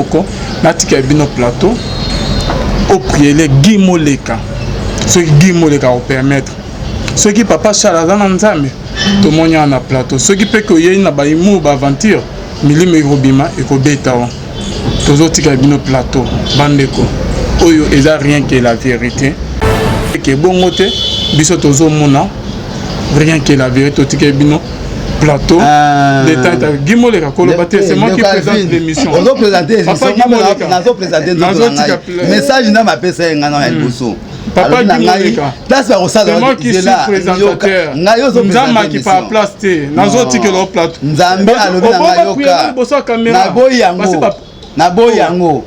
moko natika bino plateau opriele Guy Moleka. Soki Guy Moleka akopermettre, soki papa Charles aza na Nzambe, tomoni awa na plateau. Soki mpe koyei na bahumour, baaventure, milimo ekobima, ekobeta o. Tozotika bino plateau, bandeko. Oyo eza Rien que la vérité. Ke bongo te, biso tozomona Rien que la vérité. Totikeli bino plateau. Détail, Guy Moleka, koloba te, c'est moi qui présente l'émission. Ozoprésente émission, nazoprésente nzoto na ngai. Message nde mapesa ye ngai na ya liboso. Papa Guy Moleka, place bakosala. C'est moi qui suis présentateur. Ngai Nzambe akipa place te, nazotikela o plateau. Nzambe alobi na ngai, yoka. Liboso ya caméra. Naboyi yango, naboyi yango.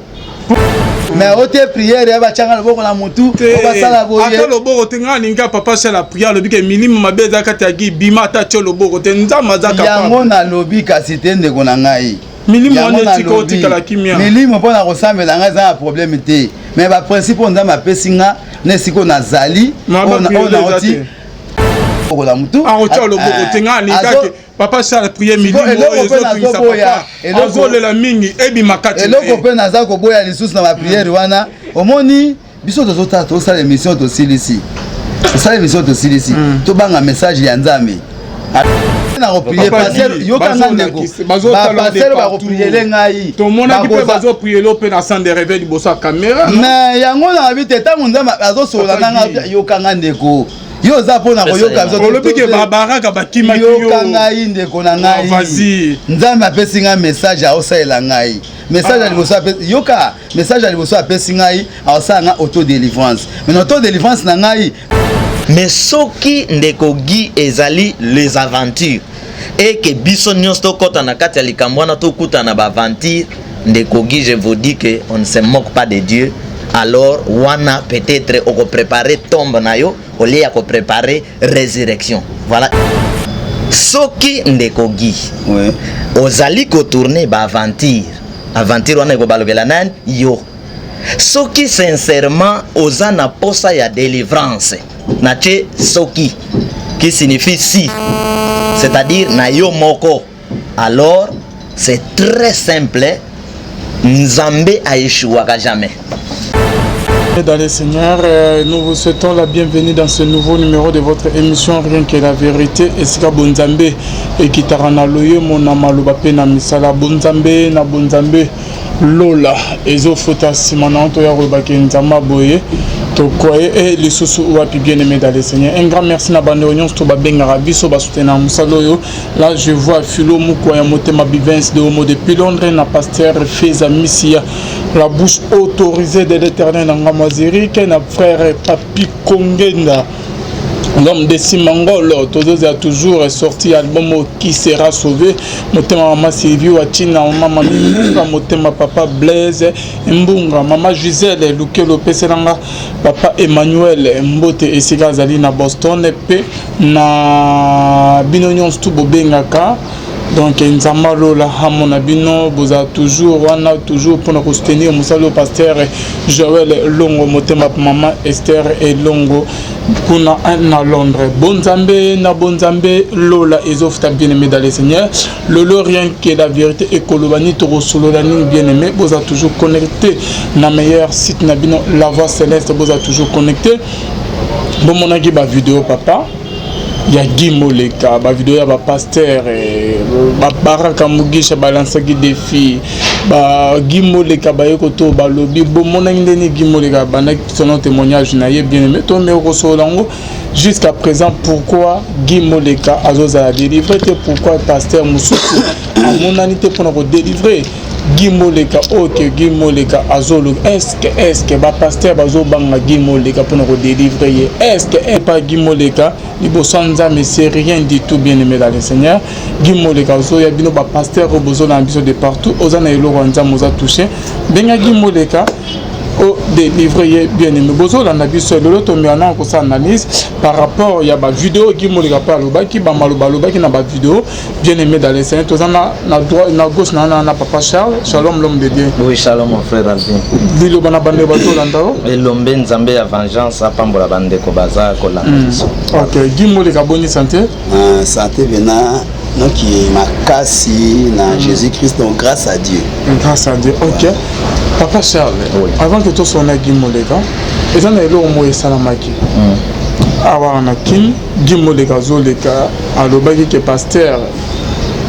Mais ote prière ya batianga loboko na mutu, o basala boye. Ata loboko te, ngai alingi papa asala prière, alobi ke milimo mabe eza kati ya Guy, bima. Ata tie loboko te, Nzambe aza capable. Yango nalobi kasi te, ndeko na ngai. Milimo wana etika, otikala kimia. Milimo mpo na kosambela ngai eza na problème te, mais baprincipe oyo Nzambe apesi nga na esika oyo nazali, oyo naoti okola mutu. Akotia loboko te, ngai alingaki papa asala prière, milimo oyo ezotungisa papa, azolela mingi, ebima kati. Eloko mpe naza koboya lisusu na baprière wana, omoni biso tozotala, tozosala émission, tosilisi, tosala émission, tosilisi, tobanga message ya Nzambe na koprier. Pasteur, yokanga ndeko, bapasteur bakopriele ngai. Tomonaki mpe bazopriele mpe na centre de réveil liboso ya caméra. Mais yango na te, ntango Nzambe azosolola nanga, yokanga ndeko, yo oza mpo na koyoka. Olobi ke babaraka bakimaki yo. Yoka ngai, ndeko na ngai. Vas-y. Nzambe apesi ngai message, aosalela ngai message ya liboso. Yoka, message ya liboso apesi ngai, aosala ngai auto délivrance. Mais na auto délivrance na ngai, Mais soki ndeko Guy ezali les aventures et que biso nyonso tokɔta na kati ya likambo wana, tokutana na baaventure, ndeko Guy, je vous dis que on ne se moque pas de Dieu. Alors wana peut-être okopréparer tombe na yo au lieu ya kopréparer résurrection. Voilà. Soki ndeko Guy ozali kotourner baaventure, aventure wana ekobalukela nani? Yo. Soki sincèrement oza na posa ya délivrance, natie soki, qui signifie si, c'est-à-dire na yo moko, alors c'est très simple, Nzambe aéchouaka jamais. Dans le Seigneur, nous vous souhaitons la bienvenue dans ce nouveau numéro de votre émission Rien que la vérité. Esika Bonzambe ekitaka na loyemo, na maloba mpe na misala. Bonzambe na Bonzambe lola ezofuta nsima na toya kolobaki Nzambe boye tokwaye e lisusu wapi. Bien aimé dans le Seigneur, un grand merci na bandeko nyonso to babengaka biso, basoutenaka mosala oyo. Là je vois Philo Mukwa ya motema Bivens de Homo depuis Londres, na pasteur Feza Misia, la bouche autorisée de l'Éternel na ngambo Zurich, na frère Papi Kongenda, l'homme de Simangolo. Tozozela toujours sorti album Qui sera sauvé. Motema mama Sylvie Watina, mama Mbunga, motema papa Blaise Mbunga, mama Gisèle Lukelo, opeselanga papa Emmanuel mbote esika azali na Boston, mpe na bino nyonso tu bobengaka. Donc Nzambe alola amona bino, bozala toujours wana, toujours mpona kosoutenir mosala oyo. Pasteur Joel Longo, motema mama Esther Elongo kuna na Londres. Bonzambe na Bonzambe lola ezofuta. Bien aimé dans le Seigneur, lolo Rien que la vérité ekoloba nini, tokosolola nini? Bien aimé, boza toujours connecté na meilleur site na bino, La Voix Céleste. Boza toujours connecté. Bomonaki bavideo papa ya Guy Moleka, bavideo ya bapasteur babaraka Mugisha balansaki défi ba Guy Moleka, baye koto balobi. Bomonaki ndeni Guy Moleka abandaki selon témoignage na ye. Bien aimé, tomeki kosolola yango jusqu'à présent. Pourquoi Guy Moleka azozala délivré te? Pourquoi pasteur mosusu amonani te mpona kodélivrer Guy Moleka oyo ke Guy Moleka azoluka? Est-ce bapasteur bazobanga Guy Moleka mpona kodélivrer ye? Est-ce epa Guy Moleka liboso ya Nzambe, c'est rien du tout? Bien aimé dans le Seigneur, Guy Moleka azoya. Bino bapasteur oyo bozolanda biso de partout, oza na eloko ya Nzambe, oza touché, benga Guy Moleka odélivre ye. Bien aimé, bozolanda biso lelo, tomeka na kosala analyse par rapport ya bavideo Guy Moleka mpe alobaki bamaloba alobaki na bavideo. Bien aimé dans le Seigneur, toza na droit, na gauche na papa Charles. Shalom, l'homme de Dieu. Oui, shalom, mon frère Alvin. Liloba na bandeko bazolanda o. Elombe Nzambe ya vengeance apambola bandeko baza kolanda biso. Ok, Guy Moleka, boni santé? Santé bena. Donc makasi na Jésus Christ, donc grâce à Dieu. Grâce à Dieu, ok. Papa Charles, Oui. avant que tosona Guy Moleka, eza na eloko moko esalamaki awa na Kin. Guy Moleka azoleka, alobaki ke pasteur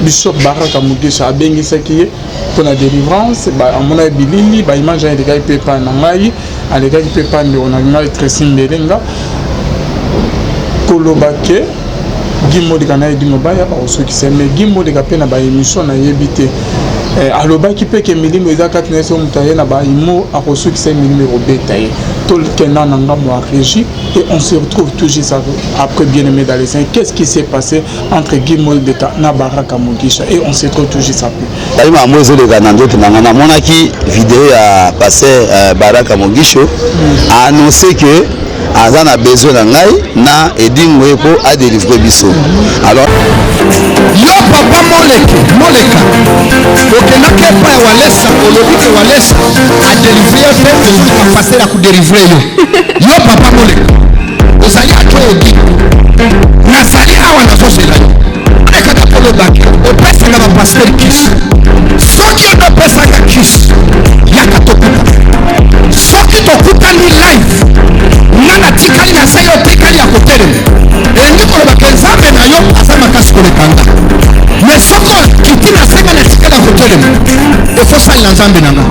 Bishop Baraka Mugisha abengisaki ye mpona délivrance. Amonaki bilili, baimage wana elekaki mpe epai na ngai, alekaki mpe epai ndeko na ngai Tracy Mbelenga, koloba ke Guy Moleka na Edi Mobaya bakosukisa. Mais Guy Moleka mpe na baémission nayebi te, alobaki mpe ke milimo eza kati na ye, so moto aye na baimo akosukisa ye, milimo ekobeta ye. Tokenda na ngambo ya régie et on se retrouve tout juste après. Bien aimé dans les saints, qu'est-ce qui s'est passé entre Guy Moleka na Baraka Mugisha? Et on se retrouve tout juste après. Tali makambo ezoleka na nzoto na ngai. Namonaki video ya pasteur Baraka Mogisho aannonce ke aza na besoin na ngai na Edingo ye mpo adélivre biso. Alors Yo papa Moleke, Moleka, okendaki epai ya Walesa, olobi ke Walesa adélivre yo te, ozoluka pasteur ya kodélivre yo. Yo papa Moleka, ozali ato ogi, nazali awa, nazozela yo. Olekaka kolobaki opesaka bapasteur kisi. Soki yo topesaka kisi, yaka tokuta. Soki tokutani live, nga natikali na se, yo otikali ya kotelema, elingi kolobaka Nzambe na yo aza makasi koleka nga. Mais soki okiti na se, nga natikali ya kotelema, efosalela Nzambe na nga.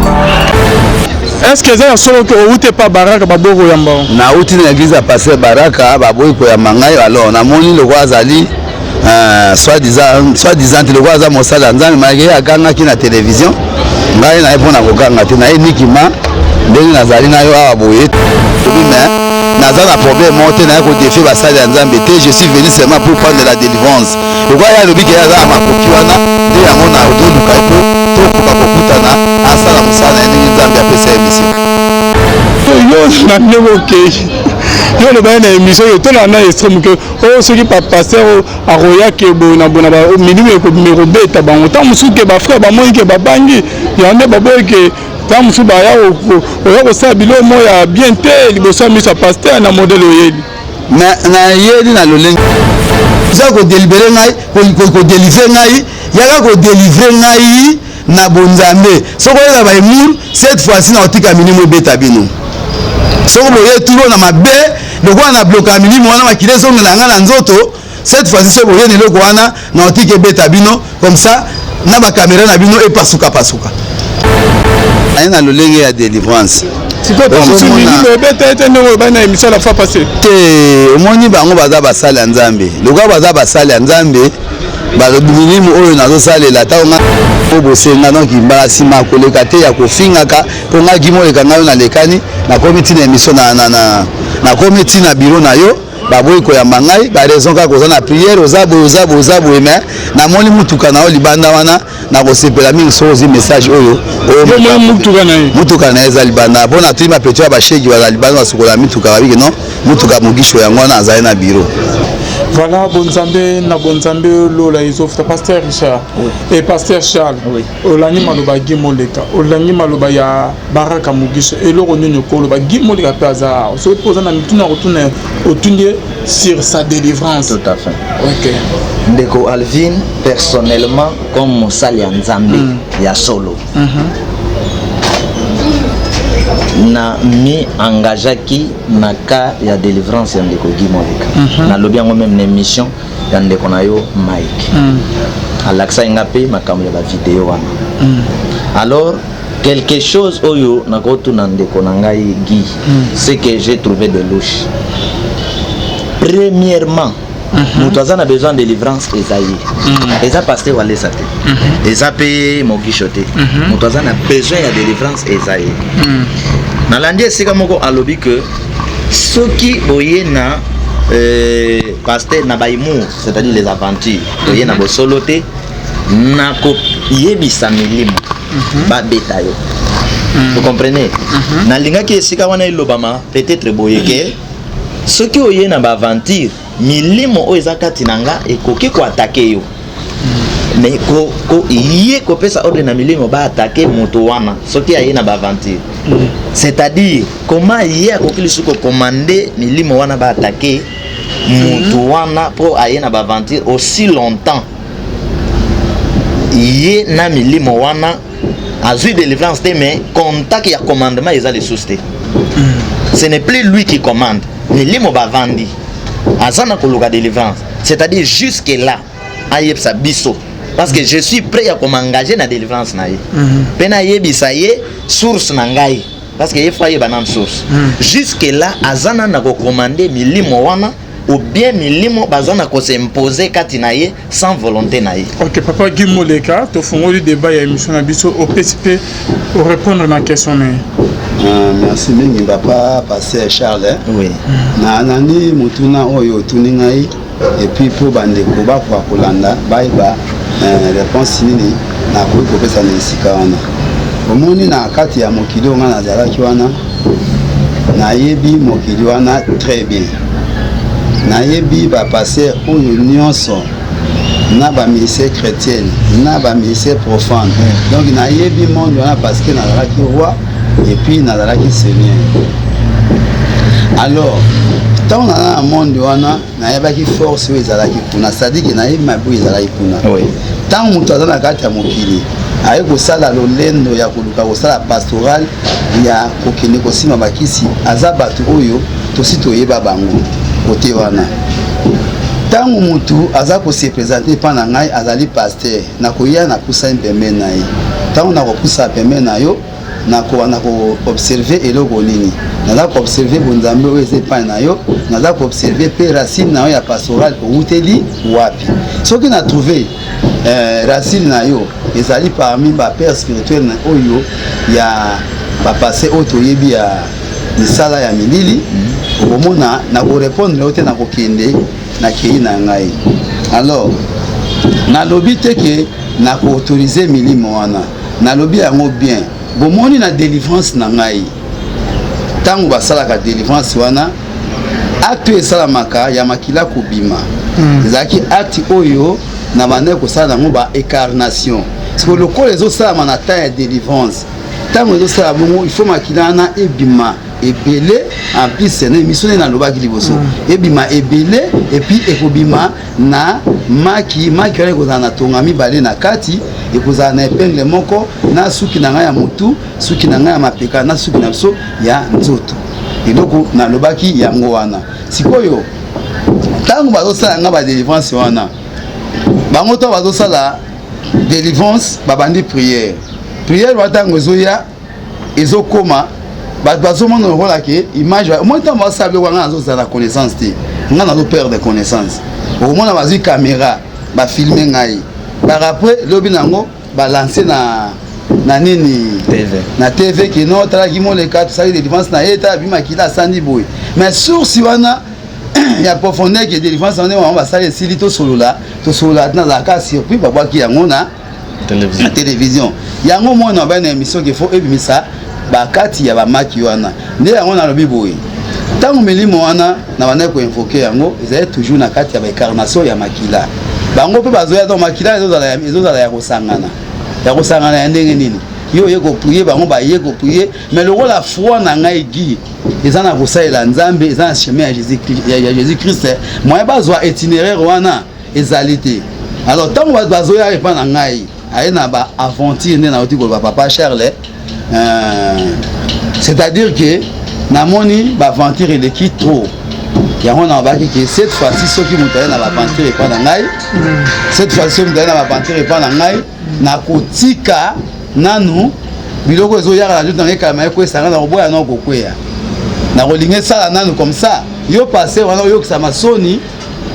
Est ce que eza ya solo ke outi epa Baraka, baboyi koyamba? Nauti na église ya pasteur Baraka, baboyi koyamba ngai. Alors namoni lokola azali soi-disant te, lokola aza mosali ya Nzambe, malgré agangaki na télévision, ngai naye mpona koganga te. Naye nikima ndenge nazali na yo awa boye, mais naza na problème moko te. Naye kodéfier basali ya Nzambe te. Je suis venu seulement pour prendre la délivrance. Lokola ye alobi ke ye aza na makoki wana, nde yango na toluka ye mpo tokoka kokutana, asala mosala na ye ndenge Nzambe apesa ye mission. Yo na ndenge okei, yo olobaki na émission oyo tolanda na extrême moke oyo, soki pasteur akoyake boye na boye na milimo ekobeta bango, ntango mosusu ke bafrère bamoni ke babangi yango nde baboyi ke ntango mosusu baya oya kosala biloko moko ya bien te liboso ya miso ya pasteur na modèle oyebi. Mais nayeli na lolenge oza kodélivrer ngai, kodélivrer ngai, yaka kodélivrer ngai na bonzambe. Soki oyeba baemour, cette fois-ci na kotika milimo ebeta bino. Soki boye turo na mabe, lokola na bloka ya milimo wana, makili ezongela ngai na nzoto. Cette fois-ci soki boye na eloko wana, na kotika ebeta bino comme ça na bacaméra na bino epasukapasuka. Aye na lolenge ya délivrance. Sikoyo ebeta ete ndenge oyo na émission la fois passée? Te, omoni, bango baza basali ya Nzambe. Lokola baza basali ya Nzambe, milimo oyo nazosalela, ntango nga po bosenga, donc mbala nsima koleka te ya kofingaka mpo ngai Guy Moleka, ngai oyo nalekani, nakomi ntina émission, nakomi ntina bureau na yo, baboyi koyamba ngai, baraison kaka oza na prière, oza boye, oza boye, oza boye. Mais namoni mutuka na yo libanda wana, nakosepela mingi soki ozwi message oyo. Mutuka na ye? Mutuka na ye eza libanda, mpo natuni bapetits ya bashegi baza libanda, basukola mituka, babiki non, mutuka Mogisho yango wana, azali na bureau. Voilà, bonzambe na bonzambe lola ezofuta. Pasteur Richard, oui. Et pasteur Charles, oui. Olangi maloba Guy Moleka, olangi maloba ya Baraka Mugisha, eloko nini okoloba? Guy Moleka mpe aza awa, soki mpe oza na mituna kotuna, otuni ye sur sa délivrance. Tout à fait. Ok. Ndeko Alvin, personnellement, comme mosali ya Nzambe ya solo, na mi engageaki na cas ya délivrance ya ndeko Guy Moleka. Nalobi yango même na émission ya ndeko na yo Mike. Alakisaki nga mpe makambo ya bavideo wana. Alors quelque chose oyo nakotuna ndeko na ngai Guy, c'est que j'ai trouvé de louche. Premièrement, moto aza na besoin de délivrance eza ye, eza pasteur Walesa te, eza mpe Mogisho te. Moto aza na besoin ya délivrance eza ye. Nalandi esika moko alobi ke soki boye na pasteur na baimour, c'est-à-dire les aventures, boye na bosolo te, nakoyebisa milimo babeta yo. Vous comprenez? Nalingaki esika wana elobama peut-être boye ke soki oye na baaventure, milimo oyo eza kati na nga ekoki koattaquer yo. Mais ko, ye kopesa ordre na milimo baattaquer moto wana soki aye na baaventure, c'est-à-dire comment ye akoki lisusu kocommander milimo wana baattaquer moto wana mpo aye na baaventure aussi longtemps? Ye na milimo wana azwi délivrance te, mais contact ya commandement eza lisusu te. Ce n'est plus lui qui commande, milimo bavandi, aza na koluka délivrance. C'est-à-dire, jusque là ayebisa biso, parce que je suis prêt ya kom'engager na délivrance na ye mpe nayebisa ye source na ngai, parce que ye faut ayeba nanu source. Jusque là aza nanu na kocommander milimo wana, ou bien milimo baza na kos'imposer kati na ye sans volonté na ye? Ok, papa Guy Moleka, tofungoli débat ya émission na biso, opesi mpe orépondre na question na ye. Merci mingi, papa pasteur Charles. Oui. Na nani motuna oyo otuni ngai, et puis mpo bandeko bakoka kolanda, bayeba réponse nini nakoki kopesa na esika wana. Omoni, na kati ya mokili oyo ngai nazalaki wana, nayebi mokili wana très bien, nayebi bapasteur oyo nyonso na baministère chrétienne, na baministère profane. Donc nayebi monde wana parce que nazalaki roi et puis nazalaki seigneur. Alors ntango naza na monde wana, nayebaki force oyo ezalaki kuna, c'est-à-dire que nayebi mabe oyo ezalaki kuna. Ntango moto aza na kati ya mokili, aye kosala lolendo ya koluka kosala pastoral ya kokende kosimba bakisi, aza bato oyo tosi toyeba bango kote wana. Ntango motu aza kose présenter epa na ngai, azali pasteur, nakoya, napusani pembeni na ye. Ntango nakopusa pembeni na yo, nakobanda koobserver eloko nini? Naza koobserver bonzambe oyo eza epai na yo, naza koobserver mpe racine na yo ya pastoral, owuteli wapi. Soki na trouve racine na yo ezali parmi bapère spirituel oyo ya bapasse oyo toyebi ya misala ya milili, okomona nakorépondre yo te, nakokende, nakei na ngai. Alors nalobi te ke nakoautoriser milimo wana, nalobi yango bien. Bomoni, na délivrance na ngai, ntango basalaka délivrance wana, acte oyo esalamaka ya makila kobima, ezalaki acte oyo na bandaki kosala yango baincarnation. Siko lokola ezosalama na temps ya délivrance, ntango ezosala bongo, il faut makila wana ebima ebele. En plus, na émission nde nalobaki liboso, ebima ebele, et puis ekobima na maki. Maki wana ekozala na tonga mibale na kati, ekozala na épingle moko na suki na ngai ya motu, suki na ngai ya mapeka, na suki na biso ya nzoto. Eloko nalobaki yango wana. Sikoyo ntango bazosala nga badélivrance wana, bango to bazosala délivrance, babandi prière. Prière wana, ntango ezoya, ezokoma, bato bazomona lokola ke image. Omoni, ntango basala biloko, nga nazozala na connaissance te, nga nazoperdre connaissance. Okomona bazwi caméra, bafilmer ngai. Par après, lobi nango balance na nini? TV. Na TV, kino talaki Moleka, tosali délivrance na ye, tala bimakila, asandi boye. Mais source wana ya profondeur ke délivrance wana bango basali, esili, tosolola, tosolola, nazalaka surpris, babwaki yango na télévision. Na télévision. Yango mwana bana na émission ke faut ebimisa bakati ya bamaki wana. Nde yango nalobi boye: ntango milimo wana na bandaki koinvoquer yango, ezali toujours na kati ya baincarnation ya makila. Bango mpe bazoya, donc makila ezozala ya kosangana, ya kosangana ya ndenge nini? Yo oye koprier, bango baye koprier, mais lokola foi na ngai Guy eza na kosalela Nzambe, eza na chemin ya Jésus Christ, moyen bazwa itinéraire wana ezali te. Alors ntango bato bazoya epa na ngai, aye na baaventure, nde nauti koloba, papa Charles, c'est-à-dire que namoni baaventure eleki trop. Yango nalobaki ke cette fois-ci, soki moto aye na baaventure epa na ngai, cette fois-ci soki moto aye na baaventure epa na ngai, nakotika nanu biloko ezoyaka na nzoto na ngai ekalama, ekwesanga, na koboya na kokweya, nakolinga esala nanu comme ça. Yo pasteur wana oyokisa masoni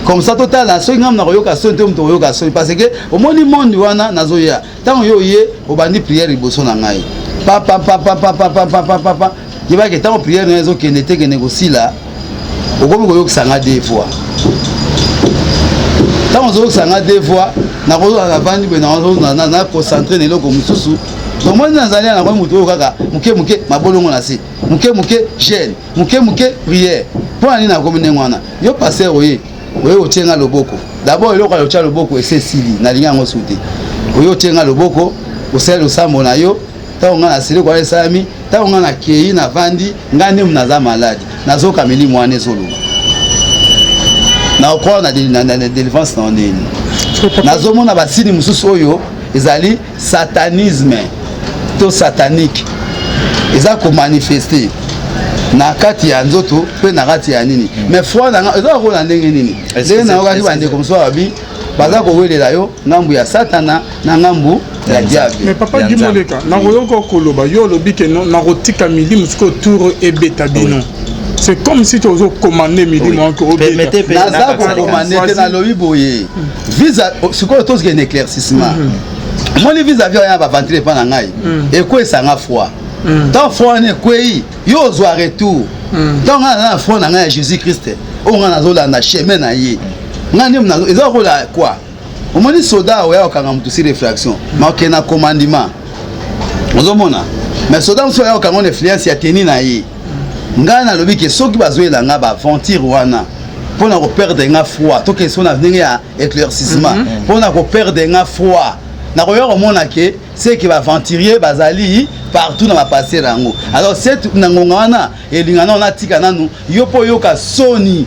comme ça, totala soki ngai nakoyoka soni te, moto koyoka soni, parce que omoni monde wana nazoya. Ntango yo oye, obandi prière liboso na ngai, papapapapapapapapa, yebaki ntango prière na yo ezokende te, kende kosila, okomi koyokisa nga deux fois. Ntango ozoyokisa nga deux fois, nakozala navandi boye, na concentré na eloko mosusu. Omoni, nazali nakomi motu oyo kaka moke moke mabolongo na se, moke moke jeûne, moke moke prière. Mpo na nini nakomi ndenge wana? Yo pasteur oye, oye otie nga loboko. D'abord eloko ya otya loboko ese esili, nalingi yango su te. Oye otie nga loboko, osali losambo na yo. Ntango nga nasili koala, esalami. Ntango nga nakei, navandi, nga nde naza malade, nazoka milimo wana ezoloba, nakocroire na délivrance na ndeni? Nazomona basini mosusu oyo Ezali satanisme to satanique, eza komanifeste na kati ya nzoto mpe na kati ya nini. Mais foi na nga eza kokola ndenge nini? Ndenge nayokaki bandeko mosusu babi baza kowelela yo ngambu ya Satana na ngambu ya diable. Mais papa Guy Moleka, nakoyoka koloba yo olobi ke nakotika milimo sikoyo tour ebeta bino. C'est comme si tozo commande milimo yango obeta. Naza kocommande te, nalobi boye visa sikoyo tozokende éclaircissement. Omoni, vis-à-vis oya baventre epa na ngai, ekwesanga foi. Ntango foi wana ekwei, yo ozwa retour. Ntango ngai naza na foi na ngai ya Jésus Christ, oyo ngai nazolanda chemin na ye, ngai nde eza kola quoi. Omoni, soda oya kokanga motu sur infraction, ma okende na commandement, ozomona. Mais soda mosusu oya kokanga na influence ya teni na ye. Ngai nalobi ke soki bazoyela nga baaventure wana mpona koperdre nga foi, tokende so na ndenge ya éclaircissement, mpona koperdre nga foi, nakoya komona ke c'est que baaventurier bazali partout na bapasteur yango. Alors cette na ngonga wana elinga nano natika nanu yo mpo oyoka soni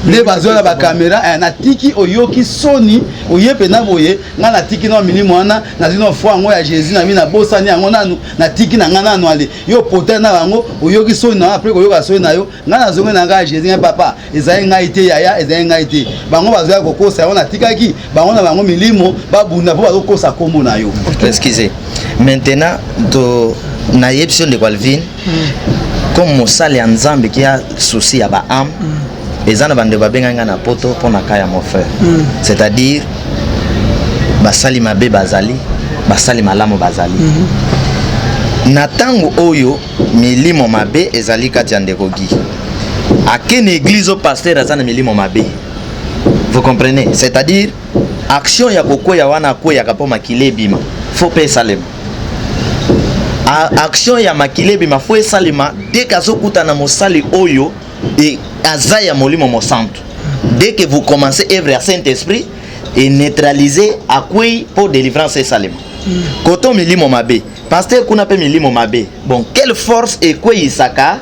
nde bazwa na bacaméra. Natiki oyoki soni, oye mpena boye. Ngai natiki no milimo wana, nazwi no foi yango ya Jésus na mi, nabosani yango nanu, natiki na ngai nanu. Ale yo pota na yango, oyoki soni na yo. Après koyoka soni na yo, ngai nazongi na ngai ya Jésus. Ngai papa, ezali ngai te yaya, ezali ngai te. Bango bazoya kokosa yango, natikaki bango na bango milimo babunda mpo bazokosa nkombo na yo. Excusez, maintenant to nayebi so ndeko Alvin, comme mosali ya Nzambe ki ya souci ya baâme, eza na bandeko babengaki ngai na poto mpo na ka ya mon frère, c'est-à-dire basali mabe bazali, basali malamu bazali. Na ntango oyo milimo mabe ezali kati ya ndeko Guy, ake na église o pasteur aza na milimo mabe, vous comprenez? C'est-à-dire action ya kokwea wana, akweyaka mpo makili ebima, fo mpe esalema. Action ya makili ebima, fo esalema dès que azokutana mosali oyo e aza ya Molimo Mosantu. Dès que vous commencez œuvre ya Saint Esprit e neutraliser, akwei mpo délivrance esalema. Koto milimo mabe, pasteur kuna mpe milimo mabe. Bon, quelle force ekweyisaka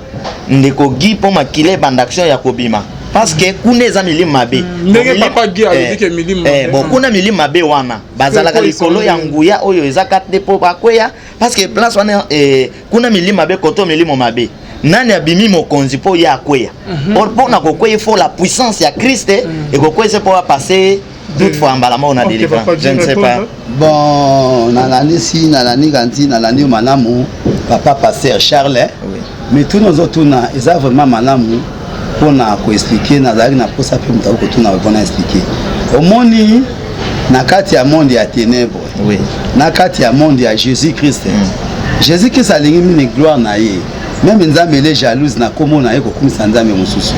ndeko Guy mpo makili ebanda action ya kobima? Parce que kuna eza milimo mabe. Ndenge papa Guy alobi ke milimo mabe. Bon, kuna milimo mabe wana bazalaka Ekweyisa likolo ya ndenge. Nguya oyo eza kati te mpo bakweya, parce que place wana kuna milimo mabe, koto milimo mabe, nani abimi mokonzi mpo ye akweya? Or mpo na kokweya, il faut la puissance ya Christ ekokweyisa mpo apase toutefois mbala moko na délivrance. Papa Je ne sais pas. Répondre. Bon, nalandisi, nalandi kanti nalandi yo malamu, papa pasteur Charles. Mais tuna ozotuna eza vraiment malamu mpona koexpliquer. Nazalaki na posa mpe moto akoki kotuna mpona expliquer. Omoni, na kati ya monde ya ténèbre na kati ya monde ya Jésus Christ, Jésus Christ alingi mingi gloire na ye. Même Nzambe ele jalouse na nkombo na ye kokumisa Nzambe mosusu.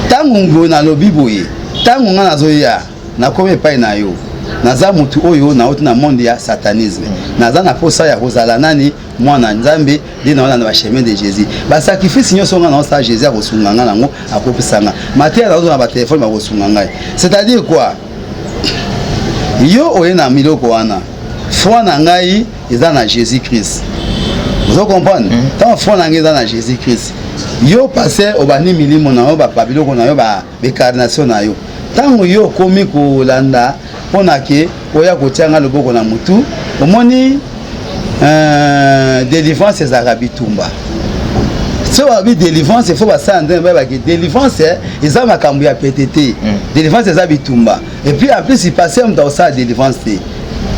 Ntango boye nalobi boye, ntango ngai nazoya, nakomi epai na yo, naza motu oyo nauti na monde ya satanisme, naza na posa ya kozala nani? Mwana Nzambe. Nde naona na bachemin de Jésus, basacrifice nyonso nga naosala, Jésus akosunga nga nango, akopesa nga mateya, nazozwa na batelefone, bakosunga ngai. C'est-à-dire quoi? Yo oye na miloko wana, foi na ngai eza na Jésus Christ, ozo comprendre? Ntango foi na ngai eza na Jésus Christ, yo pasteur obandi milimo na yo, babiloko na yo, baincarnation na yo. Ntango yo okomi kolanda mpona ke oya kotia nga loboko na motu, omoni, délivrance ezalaka bitumba. So babi délivrance, il faut basala nzambe bayebaki délivrance eza makambo ya pete te. Délivrance eza bitumba. Et puis en plus, pasteur moto akosala délivrance te.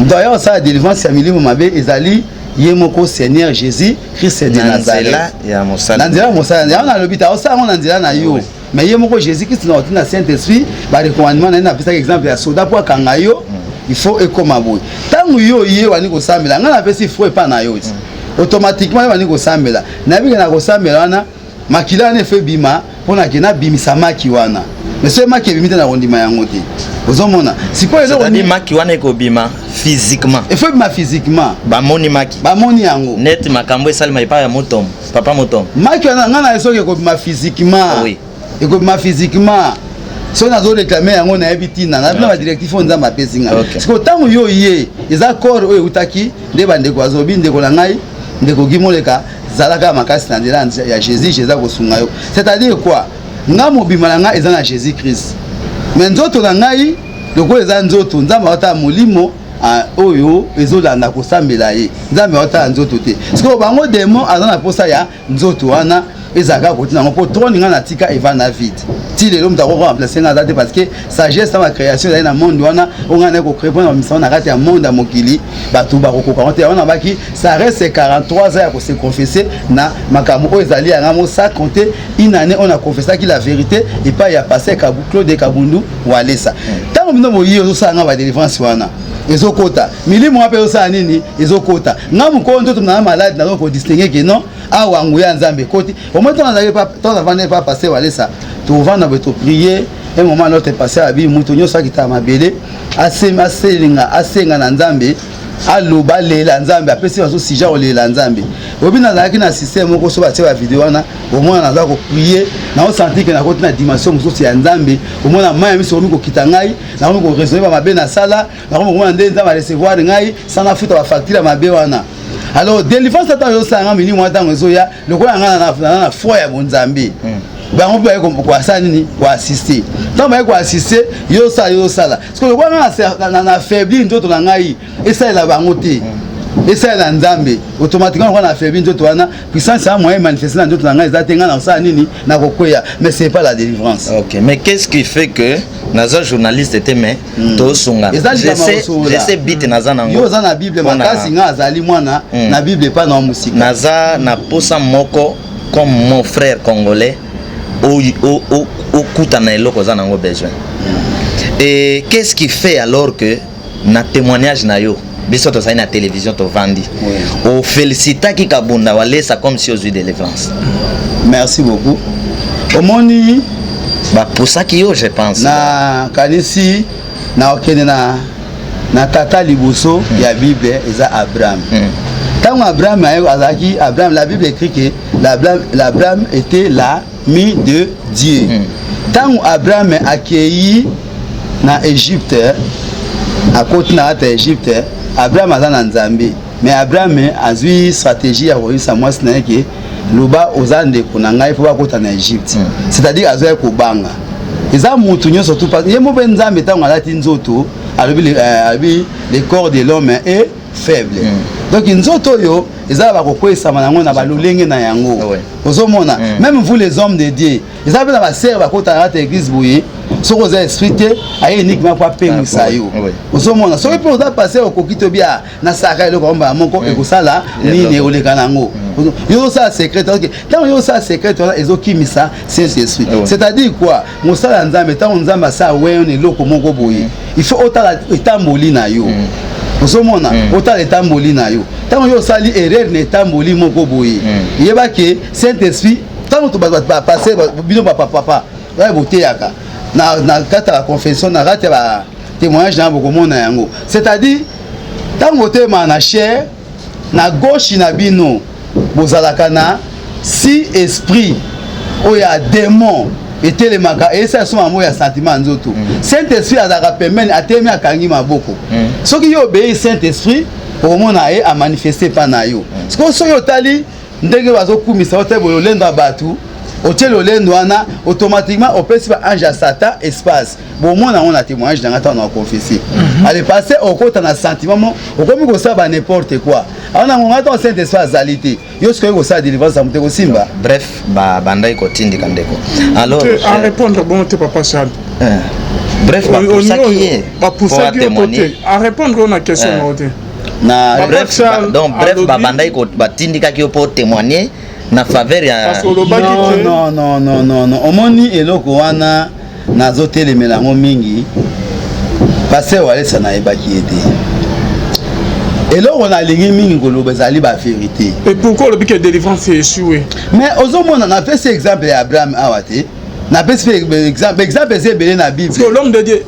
Moto aya kosala délivrance ya milimo mabe ezali ye moko Seigneur Jésus Christ de Na Nazareth. nzela ya mosala. Na nzela ya mosala yango nalobi te, akosala yango na nzela na yo, mais ye moko Jésus Christ na otina Saint Esprit, barecommandement na ye. Napesaki exemple ya soda mpo akanga yo, il faut ekóma boye. Ntango yo ye wani kosambela, ngai napesi foi epa na yo ti automatiquement ye wani kosambela, nayebi ke na kosambela wana makila wana efo ebima mpona ke nabimisa maki wana. Mais soki maki ebimi te, na kondima yango te. Ozomona sikoyo eloko C'est-à-dire maki wana ekobima physiquement? Efo ebima physiquement. Bamoni maki? Bamoni yango. Neti makambo esalema epai ya Motomo, papa Motomo. Maki wana ngai na soki ekobima physiquement, ekobima physiquement. Soki nazoréclamer yango, nayebi ntina nayebi na badirective oyo Nzambe apesi ngai. Sikoyo ntango yo ye eza corps oyo eutaki nde bandeko azobi, ndeko na ngai, ndeko Guy Moleka, zalaka makasi na nzela ya Jésus, Jésus akosunga yo. C'est-à-dire quoi? Nga mobima na ngai eza na Jésus Christ, mais nzoto na ngai lokola eza nzoto, Nzambe aotala molimo. Oyo ezolanda kosambela ye, Nzambe aotala nzoto te. Sikoyo bango démon aza na posa ya nzoto wana, ezalaka kotina yango mpo trône nga natika evanda vide ti lelo. Moto akoko remplace nga aza te, parce que sagesse na bacréation ezali na monde wana. Oyo ngai naye kocréer mpona bamisano na kati ya monde ya mokili, bato bakokoka yango te. Yango nabaki, ça reste 43 ans ya kose confesser na makambo oyo ezali yanga mo, sans compter une année oyo naconfessaki la vérité epai ya pasteur Claude Kabundu Walesa. Ntango bino boyi ozosala nga badélivrance wana, ezokota milimo wana mpe ezosala nini? Ezokota nga mokolo nzoto na malade, nazo kodistinguer ke non, awa nguya ya Nzambe ekoti. Omoi ntango nazalaki, ntango navandi epa pasteur Walesa, tovanda boye, toprier. Un moment, notre pasteur abi moto nyonso akitaka mabele, aselinga, asenga na Nzambe, aloba, alela Nzambe, apesi bazo sujet kolela Nzambe. Obi nazalaki na système moko so batie bavideo wana, omona naza koprier, naosentir ke nakoti na dimension mosusu ya Nzambe. Omona mai ya miso okomi kokita ngai, nakomi koraisonner bamabe nasala, nakomi komona nde Nzambe arecevoir ngai sans nafuta bafacture ya mabe wana. Alors délivrance ata ozosalanga, milimo wana ntango ezoya, lokola ngai naza na foi ya bonzambe, bango mpe baye koasala nini? Koassister. Ntango baye koassister, yo osala, yo osala. Parce que lokola ngai na affaiblir nzoto na ngai, esalela bango te, esalela Nzambe. Automatiquement, lokola na affaiblir nzoto wana, puissance ya moyen manifeste na nzoto na ngai eza te. Ngai na kosala nini? Nakokweya. Mais c'est pas la délivrance. Ok, mais qu'est-ce qui fait que naza journaliste te, mais tosunga? Eza likambo ya kosola. Je sais bite naza nango. Yo oza na Bible makasi, ngai azali mwana na Bible epa na mosika. Naza na posa moko comme mon frère congolais okutana na eloko oza nango besoin. Et qu'est-ce qui fait alors que na témoignage na yo, biso tozali na télévision, tovandi, ofélicitaki Kabunda Walesa comme si ozwi délivrance? Merci beaucoup. Omoni, bapusaki yo, je pense. Na kanisi na okende na tata liboso ya Bible, eza Abraham. Ntango Abraham azalaki Abraham, la Bible écrit que l'Abraham était l'ami de Dieu. Ntango Abraham akei na Égypte, akoti na kati ya Égypte, Abraham aza na Nzambe, mais Abraham azwi stratégie ya koyebisa mwasi na ye ke loba oza ndeko na ngai mpo bakota na Égypte. C'est-à-dire azwaki kobanga. Eza mutu nyonso tu, ye mo mpe Nzambe ntango alati nzoto, alobi alobi le corps de l'homme est faible. Donc nzoto oyo eza na bakokweyisama yango na balolenge na yango. Ozomona, même vous les hommes de Dieu, eza mpe na basere bakotaka kati ya église boye. Soki oza esprit te, aye uniquement mpo apengwisa yo. Ozomona, soki mpe oza pasteur, okoki to bia nasalaka eloko yango mbala moko, ekosala nini? Ekoleka nango. Yo ozosala secret, ok. Ntango yo osala secret wana, ezokimisa Saint Esprit. C'est-à-dire quoi? Mosala ya Nzambe, ntango Nzambe asala weyo na eloko moko boye, il faut otala etamboli na yo. Ozomona, otala etamboli na yo. Ntango yo osali erreur na etamboli moko boye, yeba ke Saint Esprit, ntango bapasteur bino bapapapa oyo boteyaka na kati ya baconfession, na kati ya batémoignage na bokomona yango, c'est-à-dire ntango otemaka na chair na gauche na bino, bozalaka na si esprit oyo ya démon etelemaka, eyesala so mamo ya sentiment ya nzoto. Saint Esprit azalaka pembeni, atelemi, akangi maboko. Soki yo obei Saint Esprit, okomona ye amanifeste epa na yo. Sikoyo soki otali ndenge bazokumisa yo te, boye lolendo ya bato, otie lolendo wana, automatiquement opesi baange ya Satan espace. Bomona yango na témoignage na nga, ntango na confesse ale passé, okota na sentiment mo, okomi kosala ba n'importe quoi. Awa na ngonga ntango Saint Esprit azali te, yo sikoyo kosala délivrance ya moto ekosimba. Bref, bandaki kotindika ndeko alors. A répondre bon te, papa Charles. Bref, bapusaki ye. Bapusaki yo to te? A répondre oyo na question na yo te. Na bref, donc bref, babandaki batindikaki yo mpo témoigner na faveur ya Non, non, non, non, non. Omoni, eloko wana nazotelemela yango mingi. Pasteur Walesa, nayebaki ye te. Eloko nalingi mingi koloba ezali bavérité. Et pourquoi olobi ke délivrance échoué? Mais ozomona, napesi exemple ya Abraham awa te, napesi mpe exemple, exemple eza ebele na Bible. L'homme de Dieu,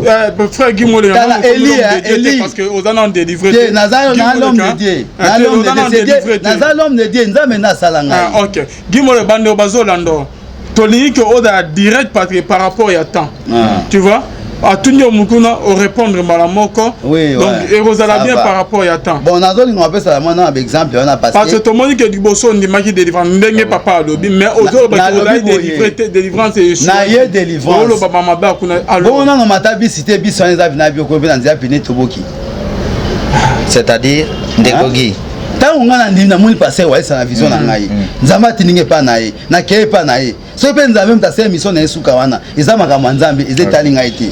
frère Guy Mole. Tala Eli, Eli. Parce que oza na délivré. Te, naza na l'homme de Dieu, na l'homme de Dieu, naza l'homme de Dieu. Nzambe nde asala ngai. Ok, Guy Mole, bande bazolanda, tolingi ke ozala direct parce que par rapport ya temps, tu vois, atuni yo mokuna, orépondre mbala moko. Oui, donc ekozala bien par rapport ya temps. Bon, nazolinga bapesala mwana na baexemple wana. Parce que tomoni ke liboso ondimaki délivrance ndenge papa alobi, mais ozoloba ozali délivré te, délivrance. Na ye délivrance. Oloba bamabe akuna. Bongo nano mata bisi te, bisi wana eza na bioko mpe na nzela pene toboki. C'est-à-dire, ndeko Guy. Ntango ngai nandimi, namoni pasteur Walesa na vision na ngai, Nzambe atindingi epa na ye, nakei epa na ye. Soki mpe Nzambe moto asala mission na ye, suka wana eza makambo ya Nzambe, eza etali ngai te.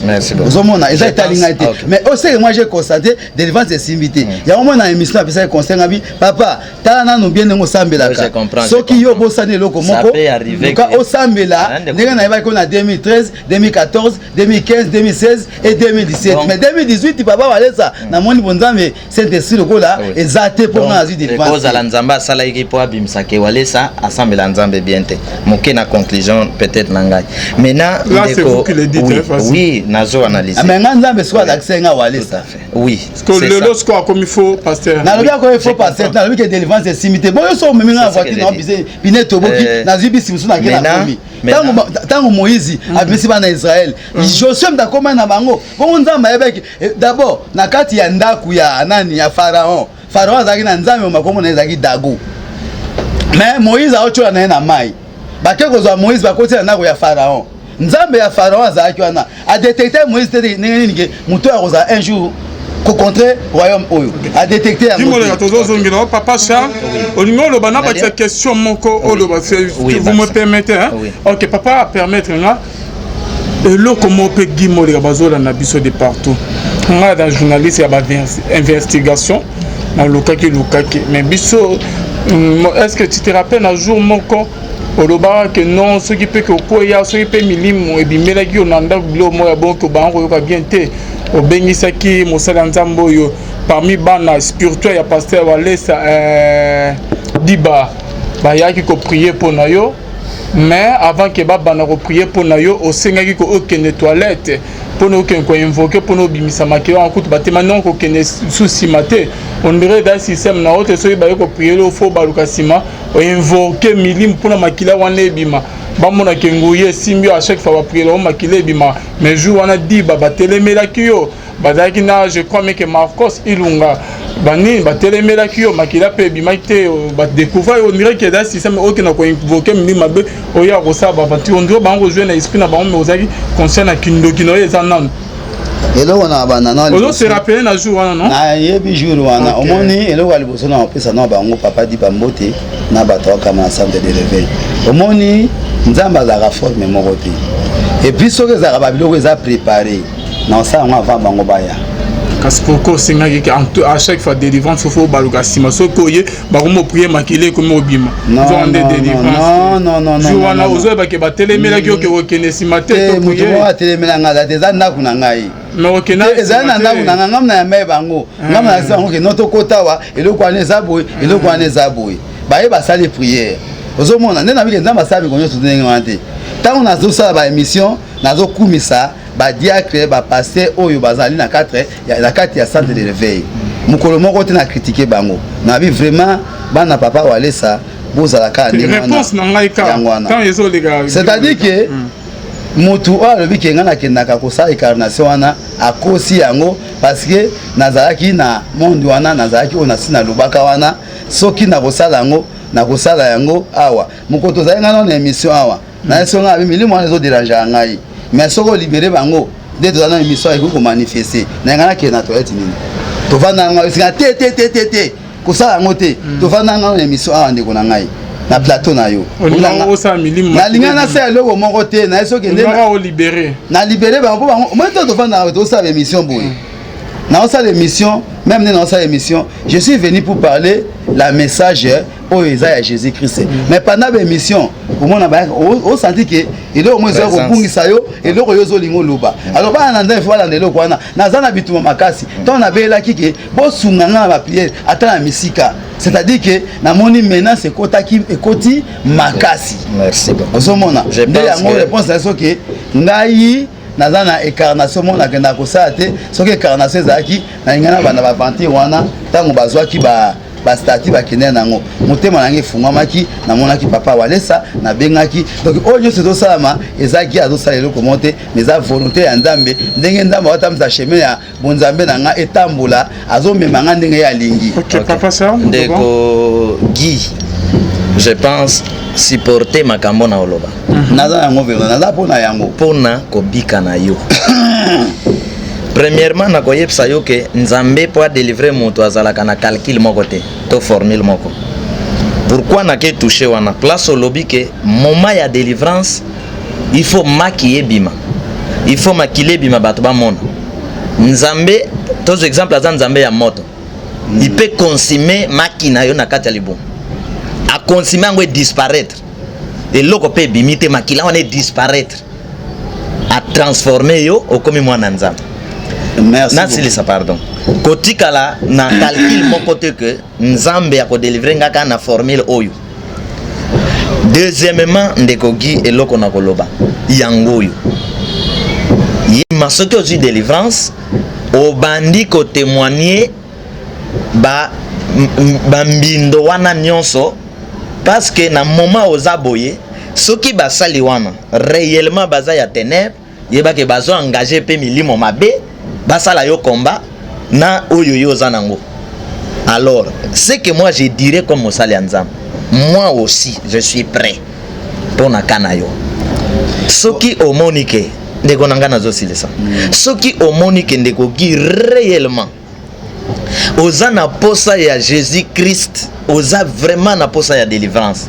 Ozomona, eza etali ngai te. Mais oseke, moi j'ai constaté délivrance esimbi te. Yango mona na émission apesaki conseil ngabi: papa, tala nanu bien ndenge osambelaka. Soki yo obosani eloko moko, luka osambela ndenge nayebaki ko na 2013, 2014, 2015, 2016 et 2017. Mais 2018, papa Walesa, namoni bonzambe Saint Esprit lokola eza te mpo nga nazwi délivrance. Kozala Nzambe asalaki mpo abimisaka Walesa asambela Nzambe bien te. Moke na conclusion peut-être na ngai maintenant. Ndeko, oui, nazo analyser. Mais nga Nzambe sikoyo alakisa nga Walesa. Oui. Lelo sikoyo akomi faux pasteur. Nalobi akomi faux pasteur, nalobi ke délivrance esimbi te. Boyo so omemi nga na voiture na bise pine toboki, nazwi bisi mosusu, nake nakomi. Ntango Moïse abimisi bana Israel, Josue moto akóma na bango bongo. Nzambe ayebaki d'abord na kati ya ndako ya nani, ya Pharaon. Pharaon azalaki na nzambe, makombo na ye ezalaki Dago. Mais Moïse aotyola na ye na mai, bake kozwa Moïse, bakoti na ndako ya Pharaon. Nzambe ya Pharaon azalaki wana, adétecte Moïse te. Ndenge nini ke moto oyo akozala un jour kocontre royaume oyo, adétecte yango? Tozozongela papa Charles, olingi oloba na bakisa question moko oloba, vous me permettez, hein? Ok, papa, permettre nga eloko moko mpe. Guy Moleka, bazolanda biso de partout. Ngai aza journaliste ya bainvestigation, nalukaki lukaki, mais biso, est ce que tu te rappelles na jour moko olobaka ke non, soki mpe ke okweya, soki mpe milimo ebimelaki yo na ndako, biloko moko ya bonke, obanga koyoka bien te, obengisaki mosali ya Nzambe oyo parmi bana spirituel ya pasteur Walesa, Diba, bayaki koprier mpo na yo? Mais avant ke babanda koprier mpo na yo, osengaki ko okende toilette mpona okende koinvoquer, mpona obimisa makila wana. Kutu batema non, kokende su nsima te. On dirait eza système na yo te. Soki baye koprier yo, fo baluka nsima, oinvoquer milimo mpona makila wana ebima, bamonaka nguye esimbi yo. À chaque fois baprier yo, makila ebima. Mais jour wana, Diba batelemelaki yo, bazalaki na, je crois meke Marcos Ilunga, banini, batelemelaki yo, makila mpe ebimaki te. Badécouvrir yo, on dirait ke eza système, okenda koinvoquer milimo mabe oyo akosala baaventure. On dirait bango kozwe na esprit na bango, mais ozalaki conscient na kindoki na oyo eza nanu. Eloko na banda na ozo se rappeler na jour wana, non? Nayebi jour wana. Omoni, eloko ya liboso na kopesa na bango, papa Diba, mbote na bato akama na centre de réveil. Omoni, Nzambe azalaka forme moko te. Et puis soki ezalaka babiloko eza préparé na osala yango avant bango baya. Kasi pourquoi osengaki à chaque fois délivrance fo baluka nsima? Soki oye, bakomi oprier, makili ekomi obima nde délivrance. Jour wana ozoyebake batelemelaki, oke okende nsima te. Moto moko atelemela ngai aza te, eza ndako na ngai. Ezali na ndako na ngai, ngai na yamba ye bango, ngai na nasi bango ke no, tokota awa, eloko wana eza boye, eloko wana eza boye. Baye basali prière. Ozomona nde nabike Nzambe asala mikolo nyonso ndenge wana te. Ntango nazosala baémission, nazokumisa badiacre, bapasteur oyo bazali na kati ya centre de réveil. Mokolo moko te na critiquer bango. Nabi vraiment, bana papa Walesa, bozala kaka ndenge yango wana. C'est-à-dire que motu oyo alobi ke ngai nakendaka kosala incarnation wana, akosi yango, parce que nazalaki na monde wana, nazalaki oyo nasi nalobaka wana. Soki nakosala yango, nakosala yango awa. Mokolo tozali ngai nano na émission awa, nayeso ngai abi milimo wana ezodéranger ngai, mais soki olibérer bango nde toza na émission, ekoki komanifester na ngai. Nakende na toilette nini, tovanda ngai esinga te te te te te, kosala yango te. Tovanda ngai na émission awa, ndeko na ngai, na plateau na yo. Nalingai nasala eloko moko te. Naye soki na libérer bango, mpo bango moi to tovandaka, tosala émission boye. Naosala émission, même nde naosala émission, je suis venu pour parler la message oyo eza ya Jésus Christ. Mais pendant baémission, omona osenti ke eloko moko ezoya kobungisa yo, eloko oyo ozolinga oloba. Alors bana na Nzambe fo balanda eloko wana. Naza na bituma makasi. Ntango nabelelaki ke bosunga nga na baprière ata na misika, c'est-à-dire ke namoni menace ekotaki, ekoti makasi. Ozomona nde yango réponse na soki ngai naza na incarnation moko nakendaka kosala te. Soki incarnation ezalaki, nalingai na banda baaventure wana. Ntango bazwaki ba bastatues, bakende nango, motema na ngai efungwamaki, namonaki papa Walesa, nabengaki. Donc oyo nyonso ezosalama, ezalaki azosala eloko moko te, mais eza volonté ya Nzambe. Ndenge Nzambe aotambwisa chemin ya bonzambe na ngai etambola, azomema ngai ndenge ye alingi. Ndeko Guy, je pense supporter makambo na oloba. Naza yango vraiment, naza mpona yango. Mpona kobika na yo. Premièrement, nakoyebisa yo ke Nzambe mpo adelivre moto azalaka na calcul moko te to formule moko. Pourquoi nake touche wana place olobi ke moment ya délivrance, il faut maki ebima, il faut makili ebima, bato bamona Nzambe. Tozwa exemple, aza Nzambe ya moto. Il peut consumer maki na yo na kati ya libumu, aconsume yango, edisparaître, eloko mpe ebimi te, makila wana edisparaître, atransforme yo, okomi mwana Nzambe. Merci. Nasilisa, pardon. Kotikala na calcul moko te ke Nzambe akodelivre nga kaka na formule oyo. Deuxièmement, ndeko Guy, eloko na koloba yango oyo yema: soki ozwi délivrance, obandi kotémoigner bambindo wana nyonso, parce que na moment oza boye, soki basali wana réellement baza ya ténèbre, yebake bazo engage mpe milimo mabe basala yo combat na oyo yo oza nango. Alors, ce que moi je dirais comme mosali ya Nzambe, moi aussi je suis prêt mpo na ka na yo. Soki omoni ke, ndeko na ngai, nazosilisa, soki omoni ke, ndeko Guy, réellement oza na posa ya Jésus Christ, oza vraiment na posa ya délivrance,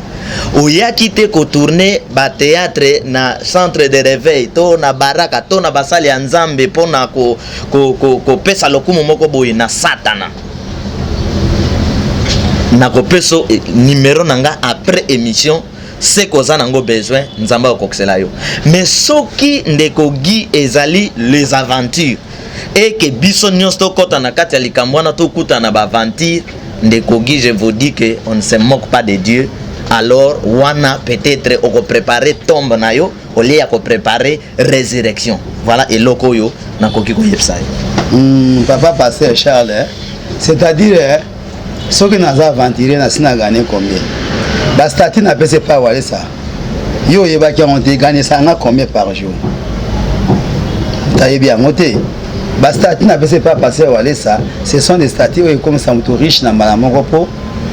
oyaki te kotourner bathéâtre na centre de réveil to na baraka to na basali ya Nzambe mpona kopesa ko, ko, lokumu moko boye na Satana, nakopesa numéro na nga après émission. Se koza nango besoin, Nzambe akokokisela yo. Mais soki, ndeko Guy, ezali les aventures et que biso nyonso tokɔta na kati ya likambo wana, tokutana na baaventure, ndeko Guy, je vous dis que on ne se moque pas de Dieu. Alors wana peut-être okopréparer tombe na yo au lieu ya kopréparer résurrection. Voilà eloko oyo nakoki koyebisa yo. Papa pasteur Charles, eh? C'est-à-dire, eh, soki naza aventurier, nasi na gagné combien? Bastatuts napesi epai Walesa, yo oyebaki yango te. Eganisanga combien par jour? Tayebi yango te. Bastatuts napesi epai pasteur Walesa, ce sont des statuts oyo ekomisa moto riche na mbala moko, mpo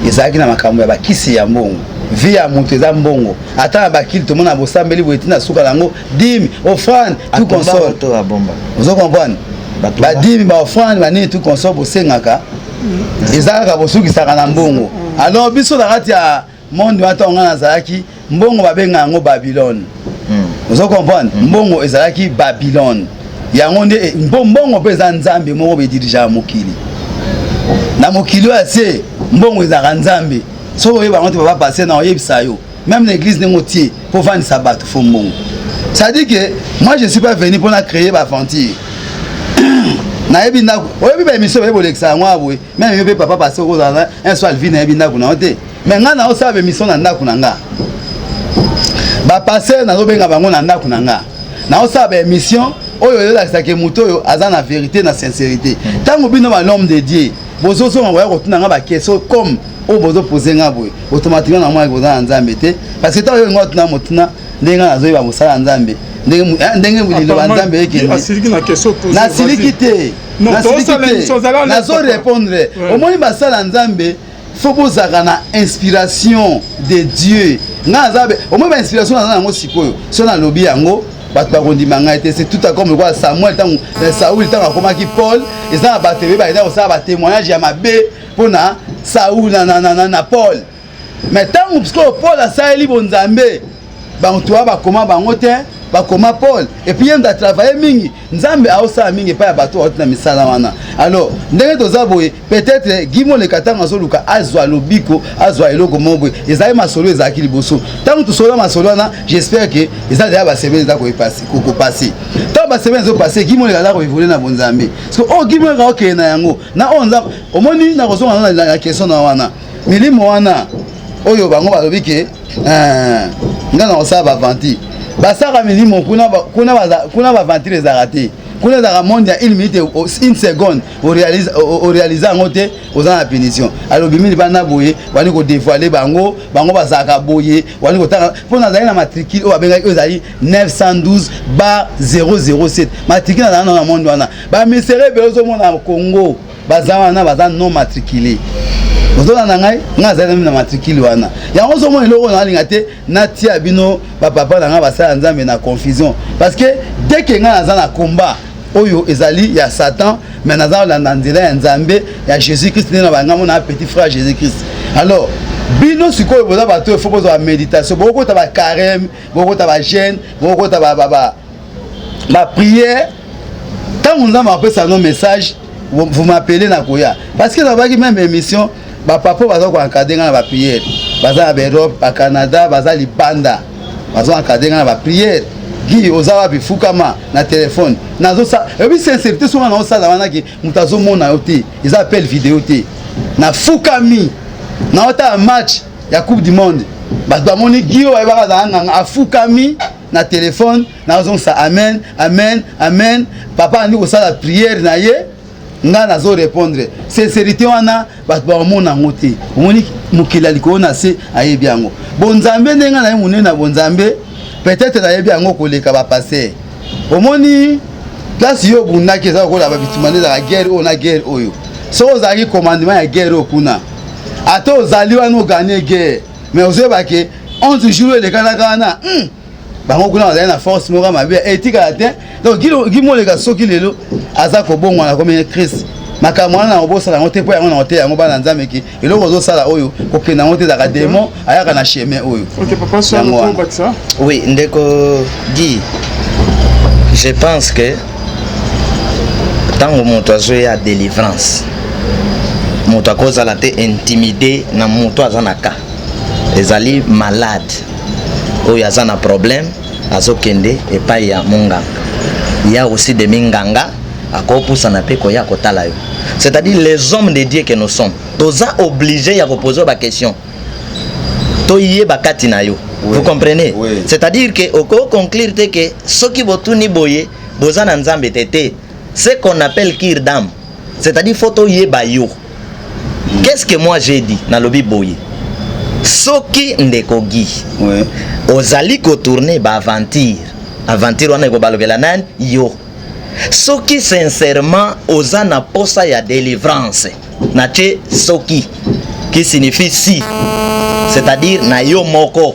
ezalaki na makambo ya bakisi ya mbongo. Vie ya moto eza mbongo. Ata na bakili tomona bosambeli boye, ntina suka nango dîme, offrande, tout consort. Ozo comprendre? Badîmes, baoffrande, banini, tout consort, bosengaka, eza kaka bosukisaka na mbongo. Alors biso na kati ya monde wana, ntango ngai nazalaki, mbongo babenga yango Babylone. Ozo comprendre? Mbongo ezalaki Babylone. Yango nde mbongo mpe eza nzambe moko bedirigeaka mokili. Na mokili oyo asie, mbongo ezalaka nzambe. Soki oyeba yango te, papa pasteur, na oyebisa yo, même na église ndenge otie mpo vandisa bato, faut mbongo. C'est-à-dire que moi, je suis pas venu mpona créer baaventure. Nayebi ndako, oyebi baémission bayebi bolekisa yango awa boye. Même yo mpe, papa pasteur, okozala un soir vi, nayebi ndako na yo te, mais ngai naosala baémission na ndako na nga. Bapasteur, nazobenga bango na ndako na nga, naosala baémission oyo ezolakisaka moto oyo aza na vérité, na sincérité. Ntango bino bal'homme de Dieu bozozonga koya kotuna nga baquestion comme oyo bozopose nga boye, automatiquement na mwana boza na Nzambe te, parce que ntango oyo nga otuna motuna, ndenge nga nazoyeba mosala ya Nzambe, ndenge liloba Nzambe ekende. Nasiliki te, nasiliki te, nazorépondre. Omoni, basala Nzambe, faut bozalaka na inspiration de Dieu. Ngai naza, omoni, bainspiration naza yango sikoyo. So nalobi yango, bato bakondima ngai te. C'est tout à comme lokola Samuel, ntango Saul, ntango akomaki Paul, eza na bato ebele bakenda kosala batémoignage ya mabe mpona Saul na Paul. Mais ntango sikoyo Paul asaleli bonzambe, bato wana bakoma bango te, bakoma Paul. Et puis ye moto atravaille mingi, Nzambe aosala mingi epai ya bato bauti na misala wana. Alors ndenge toza boye, peut-être Guy Moleka, ntango azoluka azwa lobiko, azwa eloko moko boye, ezali masolo ezalaki liboso. Ntango tosolola masolo wana, j'espère que eza deya basemaine eza kopasser. Ntango basemaine ezopasser, Guy Moleka aza koévoluer na bonzambe. Parce que oyo Guy Moleka okende na yango na oyo Nzambe, omoni, nakozonga na question na wana, milimo wana oyo bango balobi ke nga na kosala baaventure, basalaka milimo kuna. Kuna baaventure ezalaka te. Kuna ezalaka monde ya une minute, une seconde, oréalise yango te, oza na punition. Alobi mili bana boye, wani kodévoiler bango, bango bazalaka boye, wani kotanga mpo nazali na matricule oyo babengaki, oyo ezali 912/007. Matricule nazala na monde wana. Bamisere ebele ozomona Congo baza wana, baza non matriculé. Ozolanda ngai? Ngai azali na matricule wana. Yango ozomona, eloko nalinga te natia bino bapapa na ngai basala Nzambe na confusion, parce que dès que ngai naza na combat Oyo ezali ya Satan, mais naza kolanda nzela ya Nzambe ya Jésus Christ, nde na bangambo na petit frère Jésus Christ. Alors bino sikoyo boza bato oyo, faut bozwa baméditation, bokokota bacarême, bokokota bajeûne, bokokota baprière. Ntango Nzambe apesa no message, vous m'appelez, na koya, parce que nabaki même émission, bapapa baza koencadrer nga na baprière, baza na baEurope, baCanada, baza libanda, baza encadrer nga na baprière. Gi oza wapi? Fukama na telefone, nazosa ebi sincérité. Songa naosala wana ke moto azomona yo te, eza appel vidéo te. Nafukami, naotala match ya Coupe du monde, bato bamoni Gi oyo bayebaka azala nganga, afukami na telefone, nazongisa amen, amen, amen. Papa andi kosala prière na ye, nga nazo répondre. Sincérité wana bato baomona yango te. Omoni, mokili ya likolo na se ayebi yango. Bonzambe, ndenge na ye monene na bonzambe, peut-être nayebi yango koleka bapasteur. Omoni place yo obundaki, eza lokola babitumba nde ezalaka guerre oyo na guerre oyo. Soki ozalaki commandement ya guerre oyo kuna, ata ozali wana, ogagner guerre, mais ozoyeba ke 11 jours elekanaka wana, bango kuna bazali na force moko mabe, etikala te. Donc Gi Moleka, soki lelo aza kobongwana komi Christ, makambo wana na kobosala yango te, mpo yango na koteya yango bana Nzambe ke eloko ozosala oyo, kokende yango te, ezalaka démon ayaka na chemin oyo. Ok, papa. Yango wana. Bakisa. Oui, ndeko Guy, je pense que ntango moto azoya délivrance, moto akozala te intimidé na moto aza na cas, ezali malade oyo aza na problème, azokende epai ya monganga. Ya aussi de minganga akopusana mpe koya kotala yo. C'est-à-dire, les hommes de Dieu que nous sommes, toza obligé ya kopose baquestion, toyeba kati na yo. Oui. Vous comprenez? Oui. C'est-à-dire que okoconclure te ke soki botuni boye, boza na Nzambe te te. Ce qu'on appelle cure d'âme, c'est-à-dire faut toyeba yo. Qu'est-ce que moi j'ai dit? Nalobi boye: soki ndeko Gi ozali kotourner baaventure, aventure wana ekobalokela nani? Yo. Soki sincèrement oza na posa ya délivrance, natie soki, qui signifie si, c'est-à-dire na yo moko,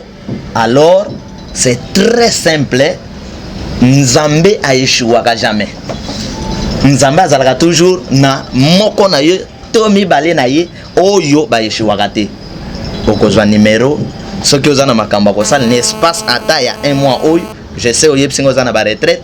alors c'est très simple. Nzambe aéchouaka jamais. Nzambe azalaka toujours na moko na ye to mibale na ye oyo baéchouaka te. Okozwa numero soki oza na makambo ya kosala na espace ata ya un mois oyo. Je sais, oyebisi nga oza na baretraite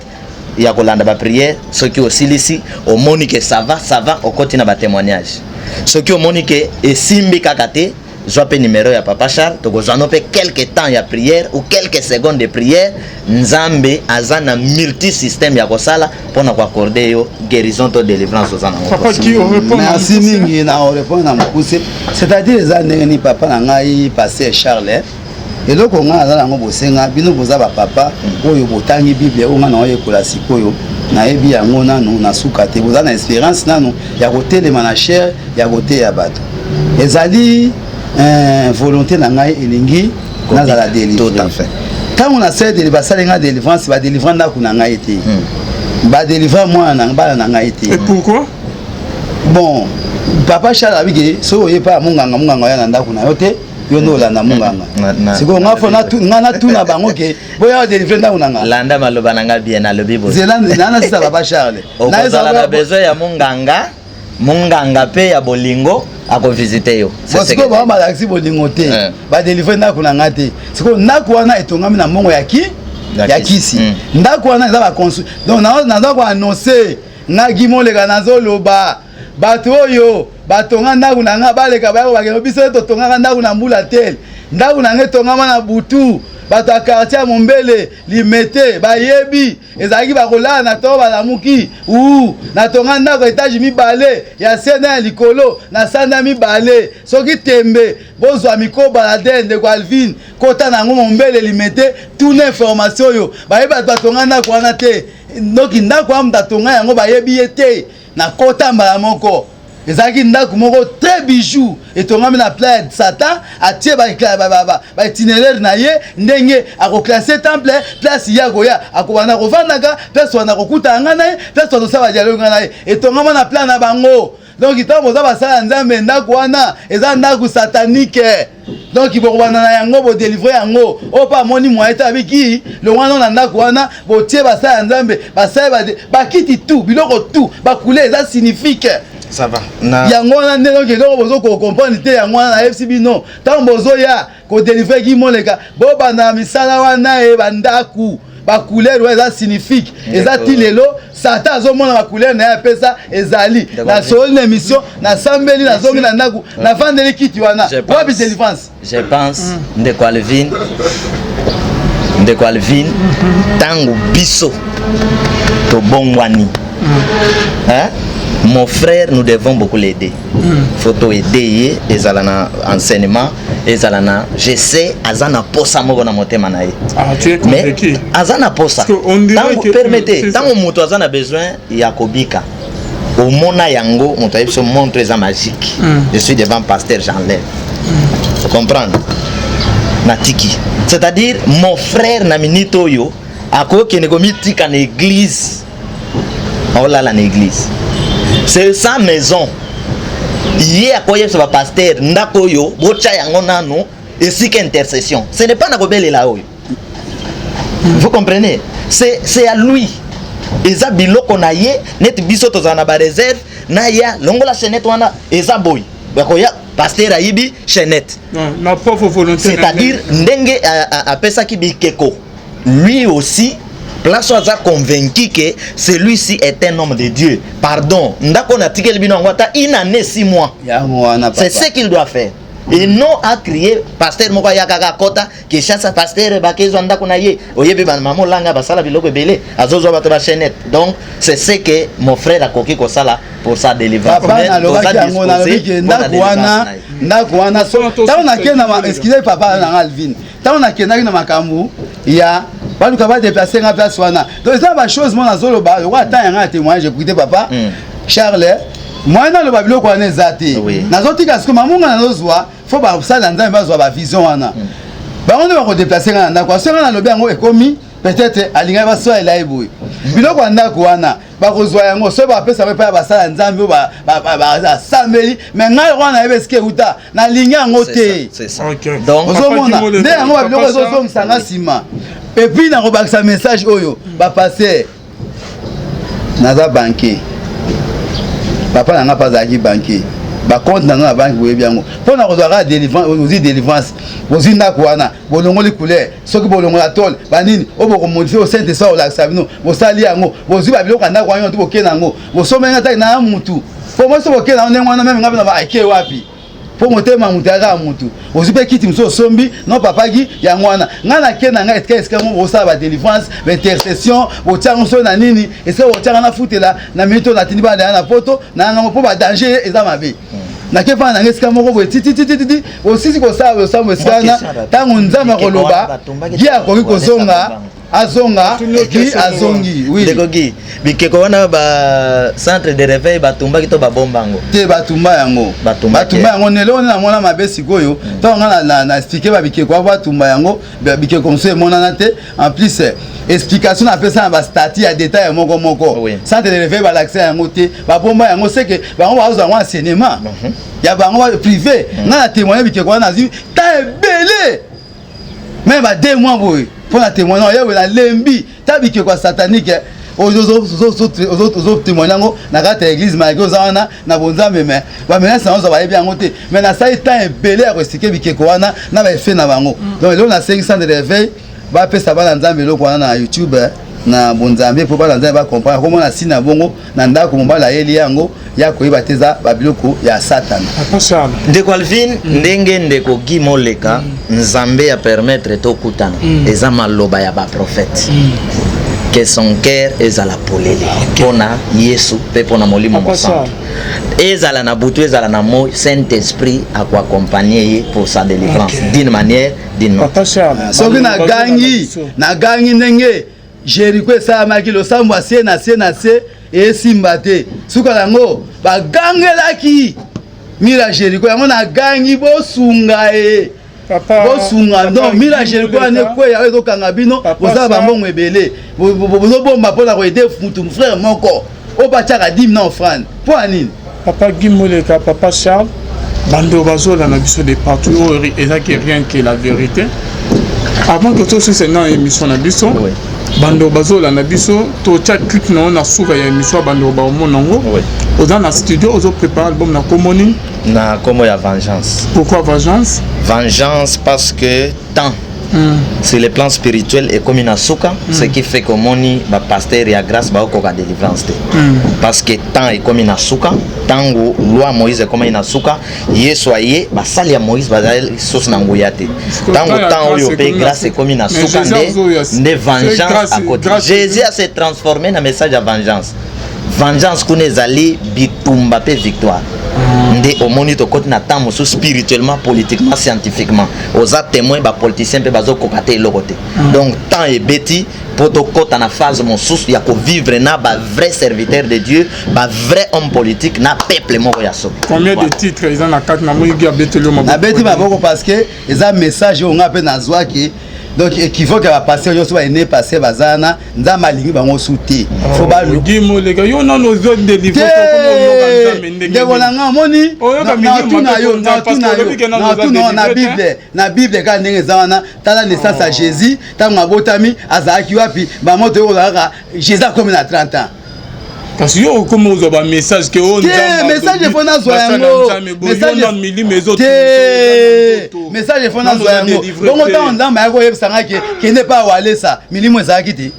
ya kolanda baprière. Soki osilisi, omoni ke ça va, ça va, okoti na batémoignage. Soki omoni ke esimbi kaka te, zwa mpe numero ya papa Charles, tokozwa no mpe quelque temps ya prière ou quelques secondes de prière. Nzambe aza na multi système ya kosala mpona koaccorder yo guérison to délivrance oza nango. Papa Guy, orépondre. Merci mingi. Na orépondre na mokuse, c'est-à-dire eza ndenge nini, papa na ngai pasteur Charles, eloko ngai naza nango bosenga bino, boza bapapa oyo botangi Bible, oyo ngai naoyekola sikoyo, nayebi yango nanu na suka te. Boza na espérance nanu ya kotelema na chaire ya koteya bato. Ezali volonté na ngai, elingi nazala délivré. Tout à fait. Ntango nasali, basali ngai délivrance, badélivre ndako na ngai te, badélivre mwana na bana na ngai te. Et pourquoi? Bon, papa Charles abiki, soki oye pa ya monganga, monganga oya na ndako na yo te, yo nde olanda monganga. Sikoyo nga fo nga natuna bango ke boya odélivrer ndako na nga. Landa maloba na nga bien, nalobi boye. Nzela na nasisa papa Charles. Okozala na besoin ya monganga, monganga mpe ya bolingo akovisite yo. Bon, sikoyo bango balakisi bolingo te. Badélivrer ndako na nga te. Sikoyo ndako wana etongami na mbongo ya ki Ya ya kisi. kisi. Ndako wana eza baconstru, donc naza koannoncer, nga Gi Moleka nazoloba, bato oyo batonga ndako na nga baleka, bayako bakende. Biso totongaka ndako na mbula te, ndako na nga etongama na butu. Bato ya quartier ya Mombele, Limete bayebi, ezalaki bakolala na ntongo, balamuki u natonga ndako étage mibale, ya se na ya likolo, na sanda mibale. Soki tembe, bozwa micro baladeur, ndeko Alvin, kota na yango Mombele, Limete, tuna information oyo bayebi. Bato batonga ndako wana te, noki ndako wana moto atonga yango bayebi ye te. Na kota mbala moko, ezalaki ndako moko très bijou, etongami na plan ya Satan. Atie baitinéraire na ye ndenge akoclasser temple, place ye akoya, akobanda kovandaka, place wana akokutana ngai na ye, place wana tosala badialogue ngai na ye. Etongama na plan na bango. Donc ntango boza basala ya Nzambe, ndako wana eza ndako satanique. Donc bokobanda na yango, bodélivrer yango. Oyo mpe amoni moyen te, abiki longwana na ndako wana. Botie basala ya Nzambe, basali bakiti tout, biloko tout, bacouleur eza signifique. Ça va na Yango wana nde. Donc eloko bozokocomprendre te, yango wana nayebisi bino. Ntango bozoya kodélivrer Guy Moleka, bobanda na misala wana. E bandako, bacouleur wana eza signifique, eza ti lelo Satan azomona bacouleur na ye apesa. Ezali nasololi na émission, nasambeli, nazongi na ndako, navandeli kiti wana, wapi délivrance? Je pense, ndeko Alvin, ndeko Alvin, ntango biso tobongwani, hein? Mon frère, nous devons beaucoup l'aider. Faut toaider ye, ezala na enseignement, ezala na, je sais, aza na posa moko na motema na ye. Ah, tu es convaincu. Mais aza na posa. Permettez, ntango moto aza na besoin ya kobika, omona yango, moto ayebi so montre eza magique. Je suis devant pasteur, j'enlève, comprendre, natiki. C'est-à-dire mon frère, na minute oyo akokende komitika na église, aolala na église, c'est sa maison. Ye akoyebisa bapasteur, ndako oyo botya yango nano esika intercession. Ce n'est pas na kobelela oyo, vous comprenez, c'est à lui, eza biloko na ye. Neti biso tozala na baréserve na ya longola chaînette wana, eza boye, bakoya, pasteur ayibi chaînette. Na propre volonté. C'est-à-dire ndenge apesaki bikeko, lui aussi, place oyo aza convaincu que celui-ci est un homme de Dieu. Pardon, ndako natikeli bino yango ata une année, 6 mois. Yango wana. C'est ce qu'il doit faire et non a crier. Pasteur moko ayakaka, akɔta Kinshasa, pasteur bakezwa ndako na ye. Oyebi bamama olanga basala biloko ebele, azozwa bato bachaînette. Donc c'est ce que mon frère akoki kosala pour sa délivrance. Papa, nalobaki yango, nalobi ke ndako wana, ndako wana, ntango nakende na, excuse papa nanga Alvin, ntango nakendaki na makambo ya baluka badéplacer nga place wana. Donc eza bachose mo nazoloba lokola temps yanga ya témoignage. Écoute, papa Charles, moyen naloba biloko wana eza te. Nazotika siko mamunga, nazozwa, fo basala Nzambe bazwa bavision wana, bango nde bakodéplacer nga na ndako. So nga nalobi yango, ekomi peut-être alingaki basolela ye boye. Biloko ya ndako wana bakozwa yango soki bapesa ngo epai ya basala Nzambe oyo basambeli. Mais ngai wana nayebi esika euta, nalingi yango te. Ozomona nde yango babiloko ezozongisa nga nsima. Et puis nakobakisa message oyo, bapasteur, naza banquier, papa na nga mpe azalaki banquier. Bacompte na nga na banque, boyebi yango. Mpo na kozwa kaka délivrance, ozwi délivrance, bozwi ndako wana, bolongoli couleur, soki bolongola tole banini oyo bokomodifier, o Saint Esprit olakisa bino, bosali yango, bozwi babiloko ya ndako wana nyonso, bokende yango, bosomeli nga taki na mutu. Mpo moi so bokende yango ndenge wana, même nga mpe na baake wapi? Mpo motema moto yaka motu. Ozwi mpe kiti mosusu, osombi no papaki yango wana. Ngai nake na ngai esika ngo bosala badélivrance, baintercession, botiango soki na nini, esika botianga nafutela na minute oyo natindi bana ya na poto na yango, mpo badanger eza mabe. Nake fana nanga esika moko boye, tititititi, osisi kosala losambo esika wana. Ntango Nzambe akoloba, ye akoki kozonga, azonga, Guy azongi, oui. Ndeko Guy, bikeko wana ba centre de réveil batumbaki to babomba yango? Te, batumba yango. Batumba. Yango nde eloko nde namona mabe. Sikoyo ntango nga na expliquer babikeko apo batumba yango, bikeko mosusu emonana te. En plus, explication napesa na bastatuts ya détail ya moko moko. Centre de réveil balakisa yango te, babomba yango. Seke bango bazozwa yango enseignement ya bango privé. Nga na témoigne bikeko wana, nazwi ta ebele, même ba 2 mois boye mpo na témoigne oyewe. Nalembi ta bikeko ya satanique ozotémoigne yango na kati ya église, malgré oza wana na bonzambe, mais bamenace na ozwa, bayebi yango te. Mais nasali temps ebele ya koexpliquer bikeko wana na baeffet na bango. Donc eloko nasengi, centre de réveil bapesa bana Nzambe eloko wana na YouTube na bonzambe, mpo bana Nzambe bacomprendre. Komona nsina bongo na ndako, mobali ayeli yango, ya koyeba te eza babiloko ya Satana. Ndeko Alvin, ndenge ndeko Guy Moleka, Nzambe ya permettre tokutana, eza maloba ya baprophète que son cœur ezala polele mpona Yesu mpe mpona Molimo Mosantu. Ezala na butu, ezala na moi, Saint Esprit akoaccompagner ye pour sa délivrance d'une manière d'une autre. Soki nagangi, nagangi ndenge Jeriko esalamaki, losambo asie na se na se esimba te, suka yango bagangelaki mur ya Jeriko. Yango nagangi, bosunga ye, bosunga. Donc mur ya Jeriko wana ekweya, oyo ezokanga bino, bozala bambongo ebele, bozobomba mpona koaider mutu, frère moko oyo batiaka dîme na offrande, mpo ya nini? Papa Guy Moleka, Papa Charles, bando bazolanda biso de partout oyo ezaki rien que la vérité. Avant que tosukisa na émission na biso, Oui. bando bazolanda biso, totya clip na yo na suka ya émission, bando baomona yango. Oui. Oza na studio, ozoprépare album na kombo nini? Na kombo ya Vengeance. Pourquoi Vengeance? Vengeance parce que temps sur le plan spirituel ekomi na suka, ce qui fait komoni bapasteur ya grâce baokoka délivrance te, parce que temps ekomi na suka. Ntango loi Moïse ekomaki na suka, Yesu aye, basali ya Moïse bazali lisusu na nguya te. Ntango temps oyo mpe grâce ekomi na suka, nde vengeance akoti. Jésus ase transformé na message ya vengeance. Vengeance kuna ezali bitumba mpe victoire. Nde omoni tokoti na temps mosusu, spirituellement, politiquement, scientifiquement, oza témoin, bapoliticien mpe bazokoka te eloko te. Donc temps ebeti mpo tokɔta na phase mosusu ya kovivre na bavrai serviteur de Dieu, bavrai homme politique na peuple moko ya soki. Combien de titres eza na kati? Namoni Guy abeteli yo maboko. Nabeti maboko parce que eza message oyo nga mpe nazwaki, donc équivoque ya bapasteur nyonso baene pasteur baza wana, Nzambe alingi bango su te, fo balu. Guy Moleka, yo nano ozo délivre? Te, ndeko na nga, omoni, natuna yo, natuna yo, natuna yo na Bible, na Bible kaka ndenge eza wana. Tala naissance ya Jésus, ntango abotami azalaki wapi? Bamoto oyo kozalaka, Jésus akomi na 30 ans. Kasi yo okomi ozwa bamessage ke oyo. Te, message efo nazwa yango. Milimo. Te, message efo nazwa yango. Bongo ntango Nzambe ayaki koyebisanga ke kende pa Walesa, milimo ezalaki te?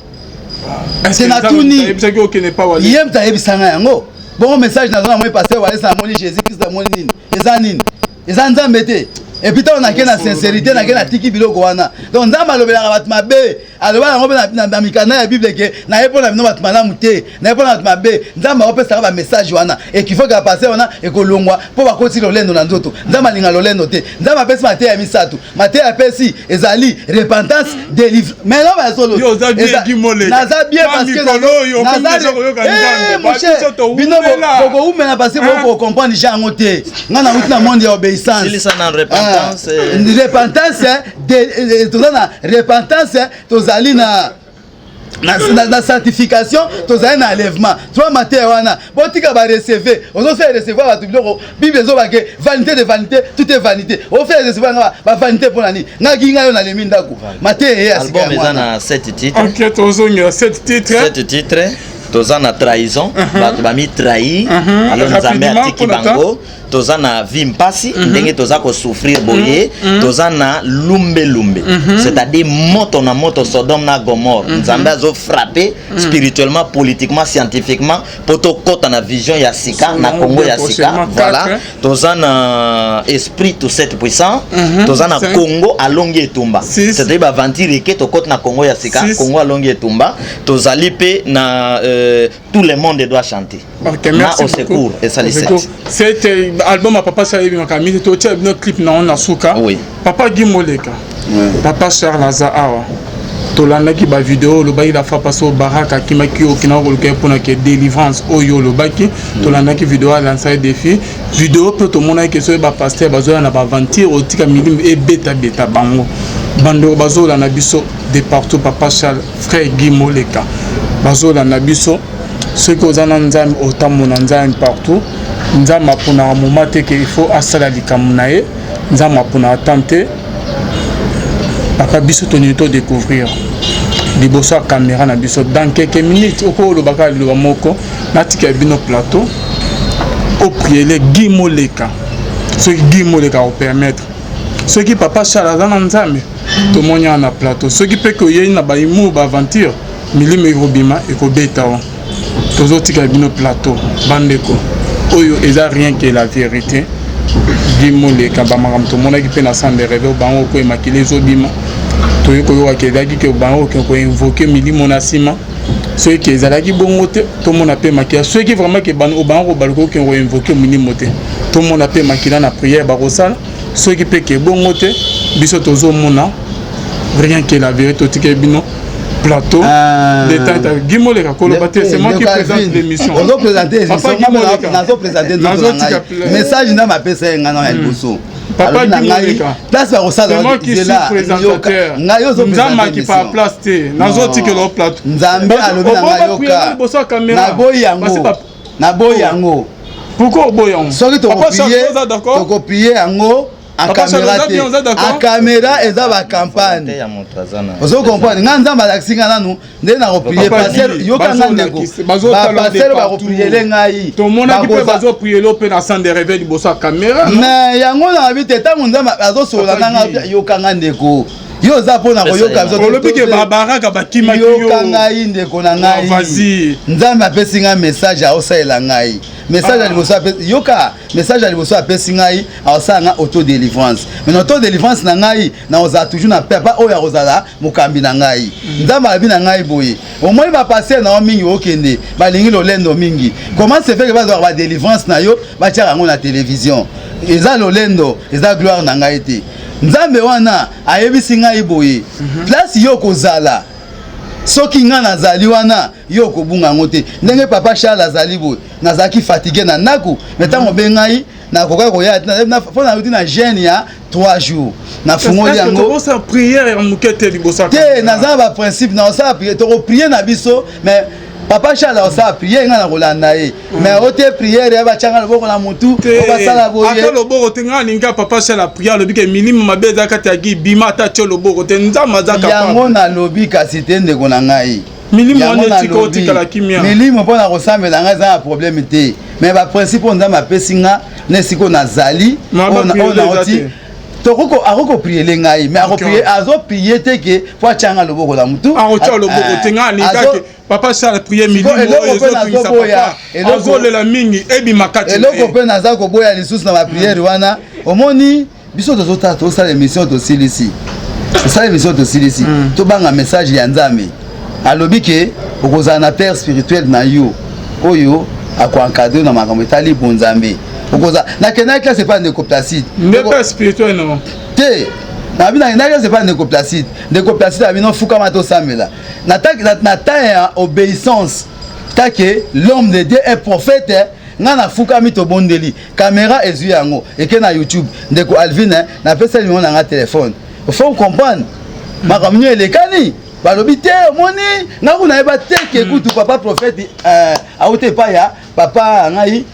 Se natuni. Ayebisaki okende pa Walesa? Ye moto ayebisanga yango. Bongo message naza namoni pasteur Walesa, namoni Jésus Christ, namoni nini? Eza nini? Eza Nzambe te. Et puis ntango nake na sincérité, nake natiki biloko wana. Donc Nzambe alobelaka bato mabe, aloba yango mpe na mikanda ya Bible ke naye mpo na bino bato malamu te, naye mpo na bato mabe. Nzambe akopesaka bamessage wana, équivoque ya pasteur wana ekolongwa mpo bakoti lolendo na nzoto. Nzambe alinga lolendo te. Nzambe apesi mateya misato. Mateya apesi ezali repentance, délivre. Maintenant bazolo. Yo oza bien, Guy Moleka. Naza bien Pa parce que mikolo oyo okomi deja koyoka Nzambe. Mon cher, Ba biso bino towumela. bokowumela parce que bokocomprendre ja yango te. Nga nauti na monde ya obéissance. Silisa na repentance. Ah, repentance, toza na repentance, tozali na sanctification, tozali na enlèvement. Trois mateya wana, botika bareceve. Ozofela recevoir bato biloko. Bible ezobake vanité de vanité, tout est vanité. Ofela recevoir nga bavanité mpo na nini? Ngaki ngai oyo nalemi ndako, mateya ye ya sika Album yango eza wana. Na 7 titres. Ok, tozongela 7 titres. 7 titres. Toza na trahison, bato bamitrahir, alors Nzambe Rapidement, atiki mpona bango. Toza na vie mpasi, ndenge toza kosouffrir boye. Toza na lumbelumbe, c'est-à-dire moto na moto, Sodome na Gomore. Nzambe azofrappe spirituellement, politiquement, scientifiquement mpo tokɔta na vision ya sika na Congo ya sika. Prochainement, Voilà. quatre. Toza na esprit tout sept puissant. Toza na Cinq. Congo alongi etumba, Six. c'est-à-dire baventure eke, tokɔta na Congo ya sika. Six. Congo alongi etumba. Tozali mpe na tout le monde doit chanter. Ok, Na merci au secours beaucoup. esali Au secours. 7. C'est album ya Papa Charles ebimaka mingi, totia bino clip na ngo na suka. Oui. Papa Guy Moleka, Papa Charles aza awa. Tolandaki bavideo, olobaki la fois passée Baraka akimaki, okendaka koluka ye mpona ke délivrance oyo olobaki. Tolandaki video, alansaki défi video mpe tomonaki ke soki bapasteur bazoya na baventure, otika milimo ebetabeta bango. Bandeko bazolanda biso de partout, Papa Charles, frère Guy Moleka bazolanda biso. Soki oza na Nzambe, otambola Nzambe partout. Nzambe aponaka moma te ke il faut asala likambo na ye. Nzambe aponaka temps te. Papa, biso tolingi todécouvrir liboso ya caméra na biso dans quelques minutes. Okoki oloba kaka liloba moko, natika bino plateau, opriele Guy Moleka. Soki Guy Moleka akopermettre, soki Papa Charles aza na Nzambe, tomoni awa na plateau. Soki mpe koyei na baimu baaventure, milimo ekobima, ekobeta o. Tozotika bino plateau, bandeko. Oyo eza rien que la vérité. Guy Moleka, bamakambo tomonaki mpe na centre de réveil, bango koyo makili ezobima, toyei koyoka ezalaki ke bango okende koinvoke milimo na nsima. Soki ke ezalaki bongo te, tomona mpe makila. Soki vraiment ke bango kobaluka okende koinvoke milimo te, tomona mpe makila na prière bakosala. Soki mpe ke bongo te, biso tozomona rien que la vérité. Totikeli bino plateau. Guy Moleka, koloba te, c'est moi qui présente l'émission. Ozoprésente émission, nazoprésente nzoto na ngai. Message nde mapesa ye ngai na ya liboso. Papa Guy Moleka, place bakosala. C'est moi qui suis présentateur. Ngai Nzambe akipa place te, nazotikela o plateau. Nzambe alobi na ngai, yoka, naboyi yango, naboyi yango. Pourquoi oboya yango? Soki Papa Charles, oza d'accord? Tokoprie yango en Papa Charles, caméra oza te. bien, oza d'accord? En caméra eza bacampagne. Ozo comprendre nga, Nzambe alakisi nga nanu nde nakoprie. Papa Pasteur, Guy, yoka nga ndeko. Bazotala Bapasteur de bakopriele ngai. Tomonaki mpe bazopriele mpe na centre de réveil liboso ya caméra, non? Mais yango nayebi te, ntango Nzambe azosolola Papa nanga. Guy. Yoka nga ndeko, yo oza mpona koyoka biso. Olobi ke babaraka bakimaki yo. Yoka ngai ndeko na ngai. Oh, vas-y. Nzambe apesi ngai message, aosalela ngai message ya liboso. Yoka, message ya liboso apesi ngai, aosala ngai auto délivrance. Mais na auto délivrance na ngai, nakozala toujours na papa oyo akozala mokambi na ngai. Nzambe alobi na ngai boye: omoni bapasteur na yo mingi okende, balingi lolendo mingi. Comment se fait que bazwaka badélivrance na yo, batiaka yango na télévision? Eza lolendo, eza gloire na ngai te. Nzambe wana ayebisi ngai boye: place yo kozala, soki ngai nazali wana, yo okobunga yango te. Ndenge papa Charles azali boye, nazalaki fatigué na ndako, mais ntango obe ngai, nakoka koya mpo nauti na jeûne ya 3 jours, nafungoli yango. Tokosala prière ya moke te liboso ya te caméra? Naza na baprincipe na osala prière, tokoprie na biso, mais papa Charles akosala prière, ngai na kolanda ye. Mais o te, prière ya batianga loboko na motu, Te, o basala boye. Ata loboko te. Ngai alingi papa Charles aprier, alobi ke milimo mabe eza kati ya Guy, bima. Ata tie loboko te, Nzambe aza Yango capable. nalobi kasi te, ndeko na ngai. Milimo Yango wana etika nalobi, otikala kimia. Milimo mpo na kosambela ngai eza na problème te, mais baprincipe oyo Nzambe apesi nga na esika oyo nazali, Ma oyo bapriere oyo eza nauti te. Akoki kopriele ngai, mais azoprie te ke po atianga loboko na mutu. Akotia loboko te. Ngai alingaki papa Charles prie milimo Eloko oyo mpe ezotungisa nazoboya, papa, azolela mingi, ebima kati na eloko ye. Mpe naza koboya lisusu na baprière wana. Omoni biso tozotala, tozosala émission, tosilisi, tosala émission, tosilisi. Tobanga message ya Nzambe. Alobi ke okozala na père spirituel na yo oyo akoencadre na makambo etali bonzambe. Okozala, nakendaki classe epai ndeko Placide. Nde père spirituel no? Te, nabi nakendaki classe epai ndeko Placide. Ndeko Placide abi nofukama, tosambela na temps ya obéissance take l'homme de Dieu est prophète. Nga nafukami, tobondeli, caméra ezwi yango, eke na YouTube. Ndeko Alvin, napesa numéro na nga telefone. Faut comprendre makambo nio elekani. Balobi te, omoni nga kuna, yeba te ke kutu papa prophète auti epai ya papa ngai,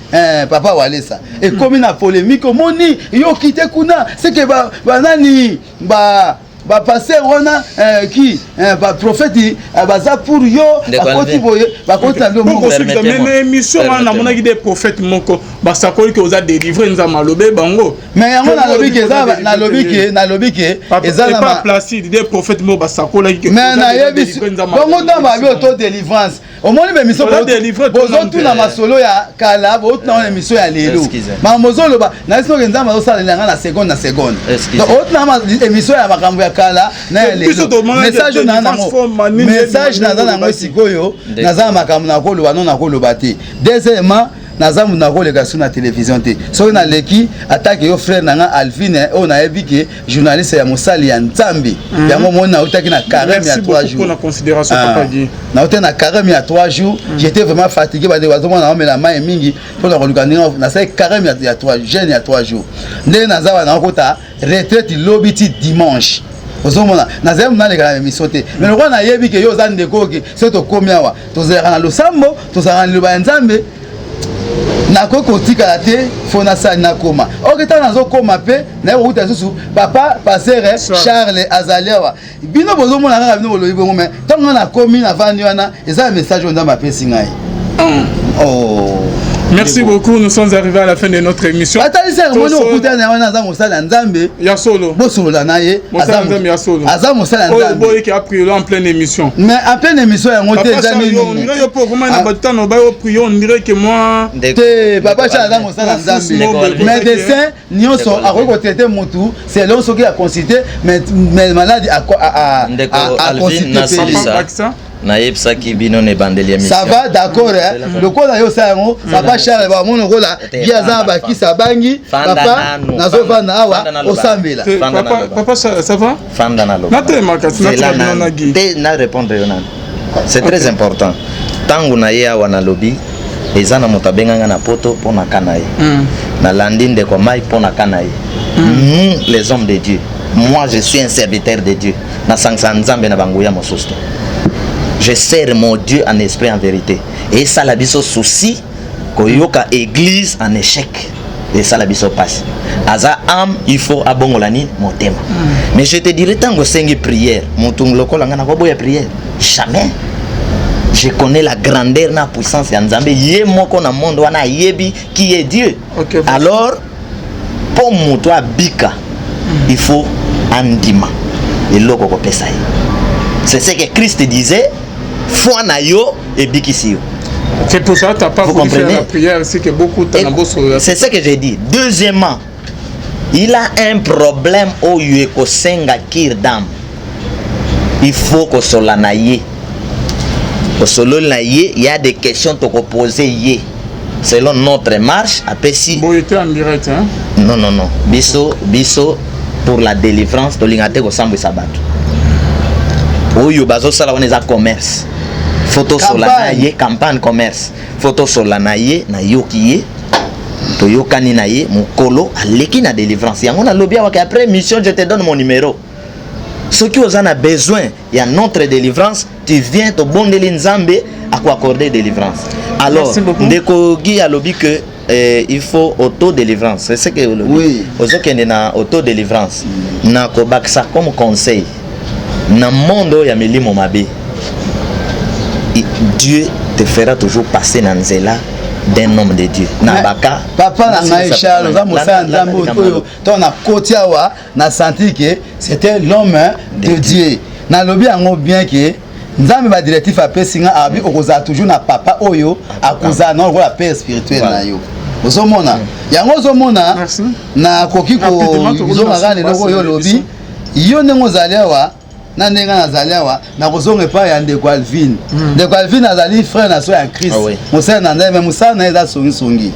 papa Walesa. Ekomi na polémique. Omoni yoki te kuna seke banani ba bapasteur wana ki baprophète baza pour yo. Ndeko Bakoti Alvin. boye, bakoti na bilo moko. Bokosukisa. Permettez-moi. Mais na émission wana, Permettez-moi. namonaki des prophètes moko basakoliki oza délivre, Nzambe alobe bango. Mais yango nalobi ke eza, nalobi ke eza na Epa Placide, des prophètes moko basakolaki ke mais oza déjà nayebi délivré, Nzambe bongo alobe. ntango babi auto délivrance, omoni baémission Oza délivré, bozotuna masolo ya kala, bozotuna wana émission ya lelo. Excusez. Makambo ozoloba, nayebi soki Nzambe azosalela nga na seconde na seconde. Excusez. Donc otuna émission ya makambo ya kala na ya Biso lelo. tomonaki Message oyo naza délivrance nango, forme nini, message nini naza nango olobaki. sikoyo, Ndeko. naza na makambo nakoloba no, nakoloba te. Deuxièmement, naza moto nakoleka su na télévision te. Soki naleki, atake yo frère na nga Alvine oyo nayebi ke journaliste ya mosali ya Nzambe. Yango moni nautaki na carême ya Merci 3 beaucoup jours. pour la considération, Ah. papa Guy. Nauti na carême ya 3 jours, j'étais vraiment fatigué. Bandeko bazomona naomela mai mingi mpona koluka ndenge nasali carême ya 3, jeûne ya 3 jours. Ndenge naza wana, nakota retraite lobi ti dimanche. Ozomona nazali moto naleka na émission te, mais lokola nayebi ke yo oza ndeko oke, soki tokomi awa, tozalaka na losambo, tozalaka na liloba ya Nzambe, nakoki kotikala te. Fo nasali, nakoma oke. Ntango nazokoma mpe naye kokuta lisusu papa pasteur Charles azali awa. Bino bozomona kaka, bino bolobi bongo, mais ntango nga nakomi, navandi wana, eza ya message oyo Nzambe apesi ngai. Oh. Merci beaucoup, nous sommes arrivés à la fin de notre émission. Batalisi moni okutana na wana, aza mosali ya Nzambe. Ya solo. Bosolola na ye. Mosali ya Nzambe ya solo. Aza mosali ya Oyo Nzambe. boyeki aprier en pleine émission. Mais en pleine émission yango te. Papa Eza Charles, nini? on dirait yo po vraiment na batano ba yo prier, on dirait que moi Te, papa Charles aza mosali ya Nzambe. Médecin nyonso akoki kotraite mutu selon soki aconsulte, mais maladi Ndeko Alvin, aconsulte. nasilisa. Nayebisaki bino na ebandeli ya Ça va, d'accord, lokola yo osala yango, papa Charles, bamona lokola ye aza na bakisi, abangi papa. Nazovanda awa, osambela. Papa Charles, ça va? Fanda, naloba. Natelemaka na Guy. Te, na répondre yo nano, c'est très important. Ntango na ye awa, nalobi eza na moto abenganga na poto mpo na ka na ye. Nalandi ndeko mai mpo na ka na ye. Nous les hommes de Dieu, moi je suis un serviteur de Dieu, nasangisa Nzambe na banguya mosusu te. Je sers mon Dieu en esprit, en vérité. Esala biso souci. Koyoka église en échec esala biso mpasi. Aza âme, il faut abongola nini? Motema. Mais je te dirais, ntango osengi prière, motu lokola ngai nakoboya prière jamais. Je connais la grandeur na puissance ya Nzambe ye moko na monde wana, ayebi qui est Dieu. Alors mpo moto abika, il faut andima eloko kopesa ye. C'est ce que Christ disait: foi na yo ebikisi yo. C'est pour ça que tu n'as pas Vous voulu faire comprenez? La prière ici que beaucoup Et t'en c'est ce que j'ai dit. Deuxièmement, il a un problème oyo ekosenga cure d'âme. Il faut kosola na ye, kosololi na ye. Il y a des questions tokopose ye selon notre marche apesi. Bon, il était en direct, hein? Non, non, non, biso pour la délivrance, tolinga te kosambwisa bato. Oyo bazosala wana eza commerce. Faut tosola na Campagne. ye, campagne, commerce. Faut tosola na ye, nayoki ye, toyokani na ye. Mokolo aleki na délivrance yango, nalobi awaki après mission, je te donne mon numéro. Soki oza na besoin ya notre délivrance, tu viens, tobondeli, Nzambe akoaccorde délivrance. Alors Merci beaucoup. ndeko Guy alobi que il faut auto-délivrance, c'est ce que olobi. Oui. Ozokende na auto-délivrance, na kobakisa comme conseil, na monde oyo ya milimo mabe, Dieu te fera toujours passer na nzela d'un homme de Dieu na baka. Papa na ngai Charles, oza mosala Nzambe oyo. Ntango nakoti awa, na senti que c'était l'homme de Dieu. Nalobi yango bien que Nzambe, badirective apesi nga, abi okozala toujours na papa oyo akozala na lokola père spirituel na yo. Ozomona yango, ozomona. Merci. Nakoki Rapidement, kozonga kaka leloko oyo olobi yo, ndenge ozali awa na ndenge nazali awa. Nakozonga epai ya ndeko Alvin. Ndeko Alvin azali frère na so ya Christ, Ah oui. mosala na Nzambe, mais mosala na ye eza songisongi.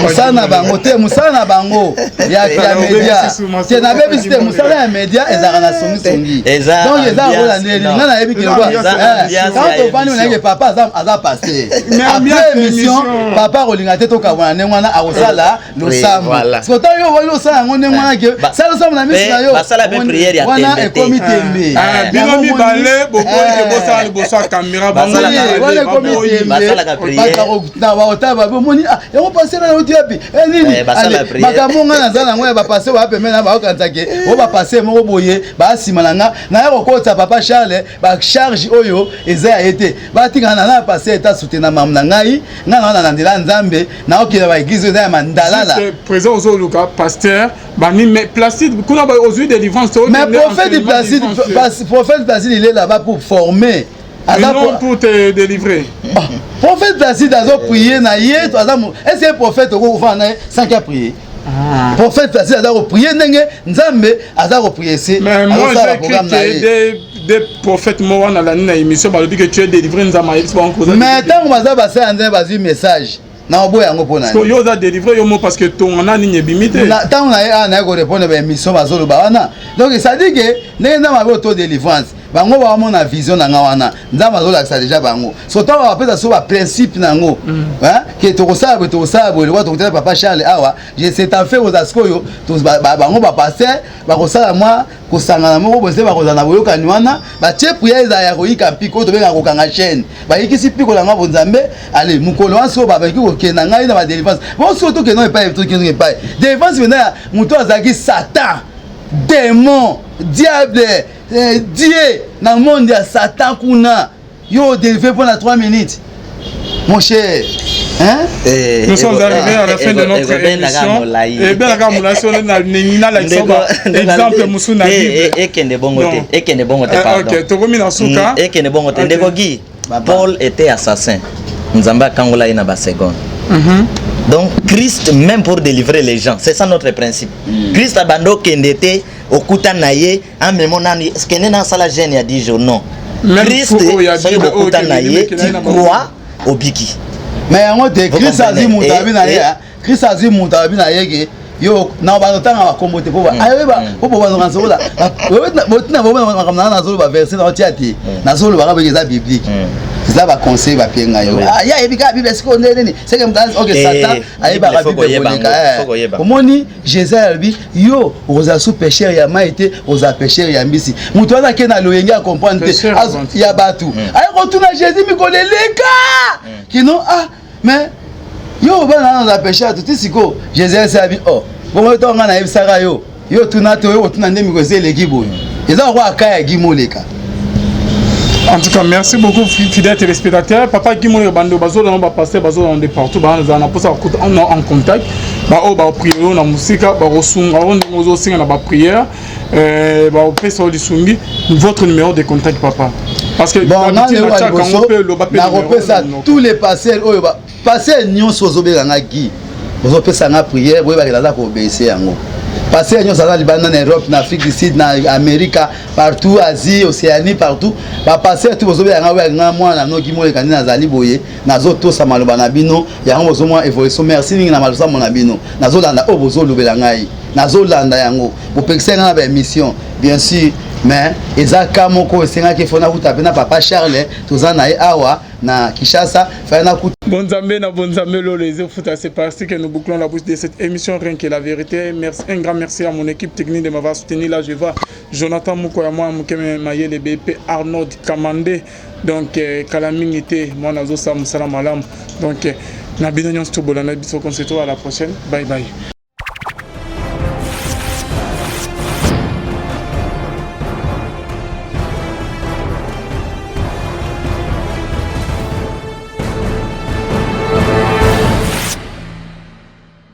Mosala na bango te, mosala na bango ya média te, nabebisi te. Mosala ya média ezalaka na songisongi. Eza Donc eza ambiance, lokola ndeni non. nga nayebi Eza ambiance quand tovandi, ya onayebi papa aza pasteur. Mais ambiance Après émission, émission. papa akolinga te tokabwana ndenge wana, akosala losambo. Voilà. Siko ntango yo wali osala yango ndenge wana ke sala losambo na miso na yo, Basala pe prière ya wana tembe te. ekomi tembe. Bino Yango mibale bokoki bosala liboso ya caméra, bango Basala mibale wana ekomi baboyi. tembe. Basalaka prière. Baotala babe, omoni yango pasteur na oti yapi nini. Basala Ale, prière. makambo nga naza nango ya bapasteur baya pembeni na baokanisa ke oyo bapasteur moko boye baasima na nga, naya kokotisa papa Charles bacharge oyo eza ya ye te. Batikana na na pasteur eta soutenir mamu na ngai. Ngai na na nzela ya Nzambe, naokende baéglise oyo eza ya mandalala. Juste, présent ozoluka pasteur bani, mais Placide kuna ozwi délivrance. Mais prophète Placide, prophète Placide, il est là-bas pour former. Mais Aza non pour te délivrer. Ah, prophète Placide azoprier na ye, aza est ce que prophète okokofana na ye sans qu'il prier? Prophète Placide aza koprier ndenge Nzambe aza koprier se. Mais moi, azosala j'ai cru programme na que ye. des prophètes mo wana lani na émission balobi que tu es délivré, Nzambe ayebisi bango koza. Mais ntango baza basala Nzambe, bazwi message na oboya yango mpo na Parce que yo oza délivré yo mo, parce que tonga na nini ebimi te. Ntango na ye awa, naye korépondre baémission bazoloba wana. Donc c'est-à-dire que ndenge Nzambe abe auto délivrance, bango baomona vision na nga wana, Nzambe azolakisa déjà bango. So ntango bapesa so baprincipe na yango ke tokosala boye, tokosala boye, lokola tokotela papa Charles awa, c'est en fait kozala sikoyo bango bapasteur bakosala mwa kosangana moko boye, se bakozala na boyokani wana, batie prière ezala ya koyika mpiko oyo tobengaka kokanga chaîne. Bayikisi mpiko na nga bonzambe. Ale mokolo wana sikoyo babaki kokenda ngai na badélivrance. Bon, sikoyo tokenda epai, tokende epai délivrance mpenza ya moto azalaki Satan, démon, diable, dieu na monde ya Satan kuna. Yo odélivre mpo na 3 minutes, mon cher, hein? Nous sommes arrivés à la fin de notre émission. Ebengaka molai so nalakisa exemple mosusu na Bible. Ekende bongo te, ekende bongo te, pardon. Ok, tokomi na suka. Ekende bongo te. Ndeko Guy, Paul était assassin, Nzambe akangola ye na baseconde. Donc Christ, même pour délivrer les gens, c'est ça notre principe. Christ abanda okende te, okuta na ye, amemo nani, kende na asala jeûne ya 10 jours, non. Christ, soki bokuta na ye, tu crois, obiki. Mais yango te, Christ azwi moto abi na ye, Christ azwi moto abi na ye ke yo na bando tanga bakombo te, po ayeba po bo bando nazola botina bo makambo na nazoloba, verset na otia te, nazolobaka boye, eza biblique, eza baconseil bapie ngai yo. Ye ayebi kaka Bible sikoyo nde nini seke moto. Ok, Satan ayebaka Bible koleka. Omoni, Jésus alobi yo okozala su pêcheur ya mai te, ozala pêcheur ya mbisi. Moto wana ake na loyenge, acomprendre te ya bato, aye kotuna Jésus mikolo eleka kino. Ah, mais Yo obana na na péché tout siko Jésus asabi oh. Bongo to nga na yebisaka yo. Yo tuna te oyo otuna nde mikolo esi eleki boye. Eza lokola ka ya Guy Moleka. En tout cas, merci beaucoup, fidèles téléspectateurs. Papa Guy Moleka, bando bazo ba pasteur bazo de partout, ba na posa en en contact. Ba o ba prière na musika, ba rosunga o ndenge ozo singa na ba prière. Euh, ba opesa lisungi votre numéro de contact papa. Parce que bon, na kopesa tous les pasteurs oyo ba Pasteur nyonso ozobenga nga Guy, ozopesa nga prière, boyebaki naza koobeyise yango. Pasteur nyonso aza libanda na Europe, na Afrique du Sud, na Amerika, partout, Asie, Océanie, partout. Ba pasteur tout bozobenga nga boyebaki nga mwana na noki moleka nde nazali boye, nazotosa maloba na bino, yango bozomona evolution. Merci mingi na malosambo na bino. Nazolanda oyo bozolobela ngai. Nazolanda yango. Bopekisa nga na ba émission, bien sûr, mais eza ka moko esengaki fo nakuta mpe na papa Charles, toza na ye awa. na Kinshasa fallait na kuta Bon Nzambe na bon Nzambe lolo ezofuta. C'est parce que nous bouclons la bouche de cette émission Rien que la vérité. Merci, un grand merci à mon équipe technique de m'avoir soutenu. Là, je vois Jonathan Mukoya, moi, Mukeme Mayele BP, Arnaud Kamande. Donc, euh, kala mingi te, moi, nazo sa musala malamu. Donc, euh, na bino nyonso tobolanda biso, qu'on se retrouve à la prochaine. Bye bye.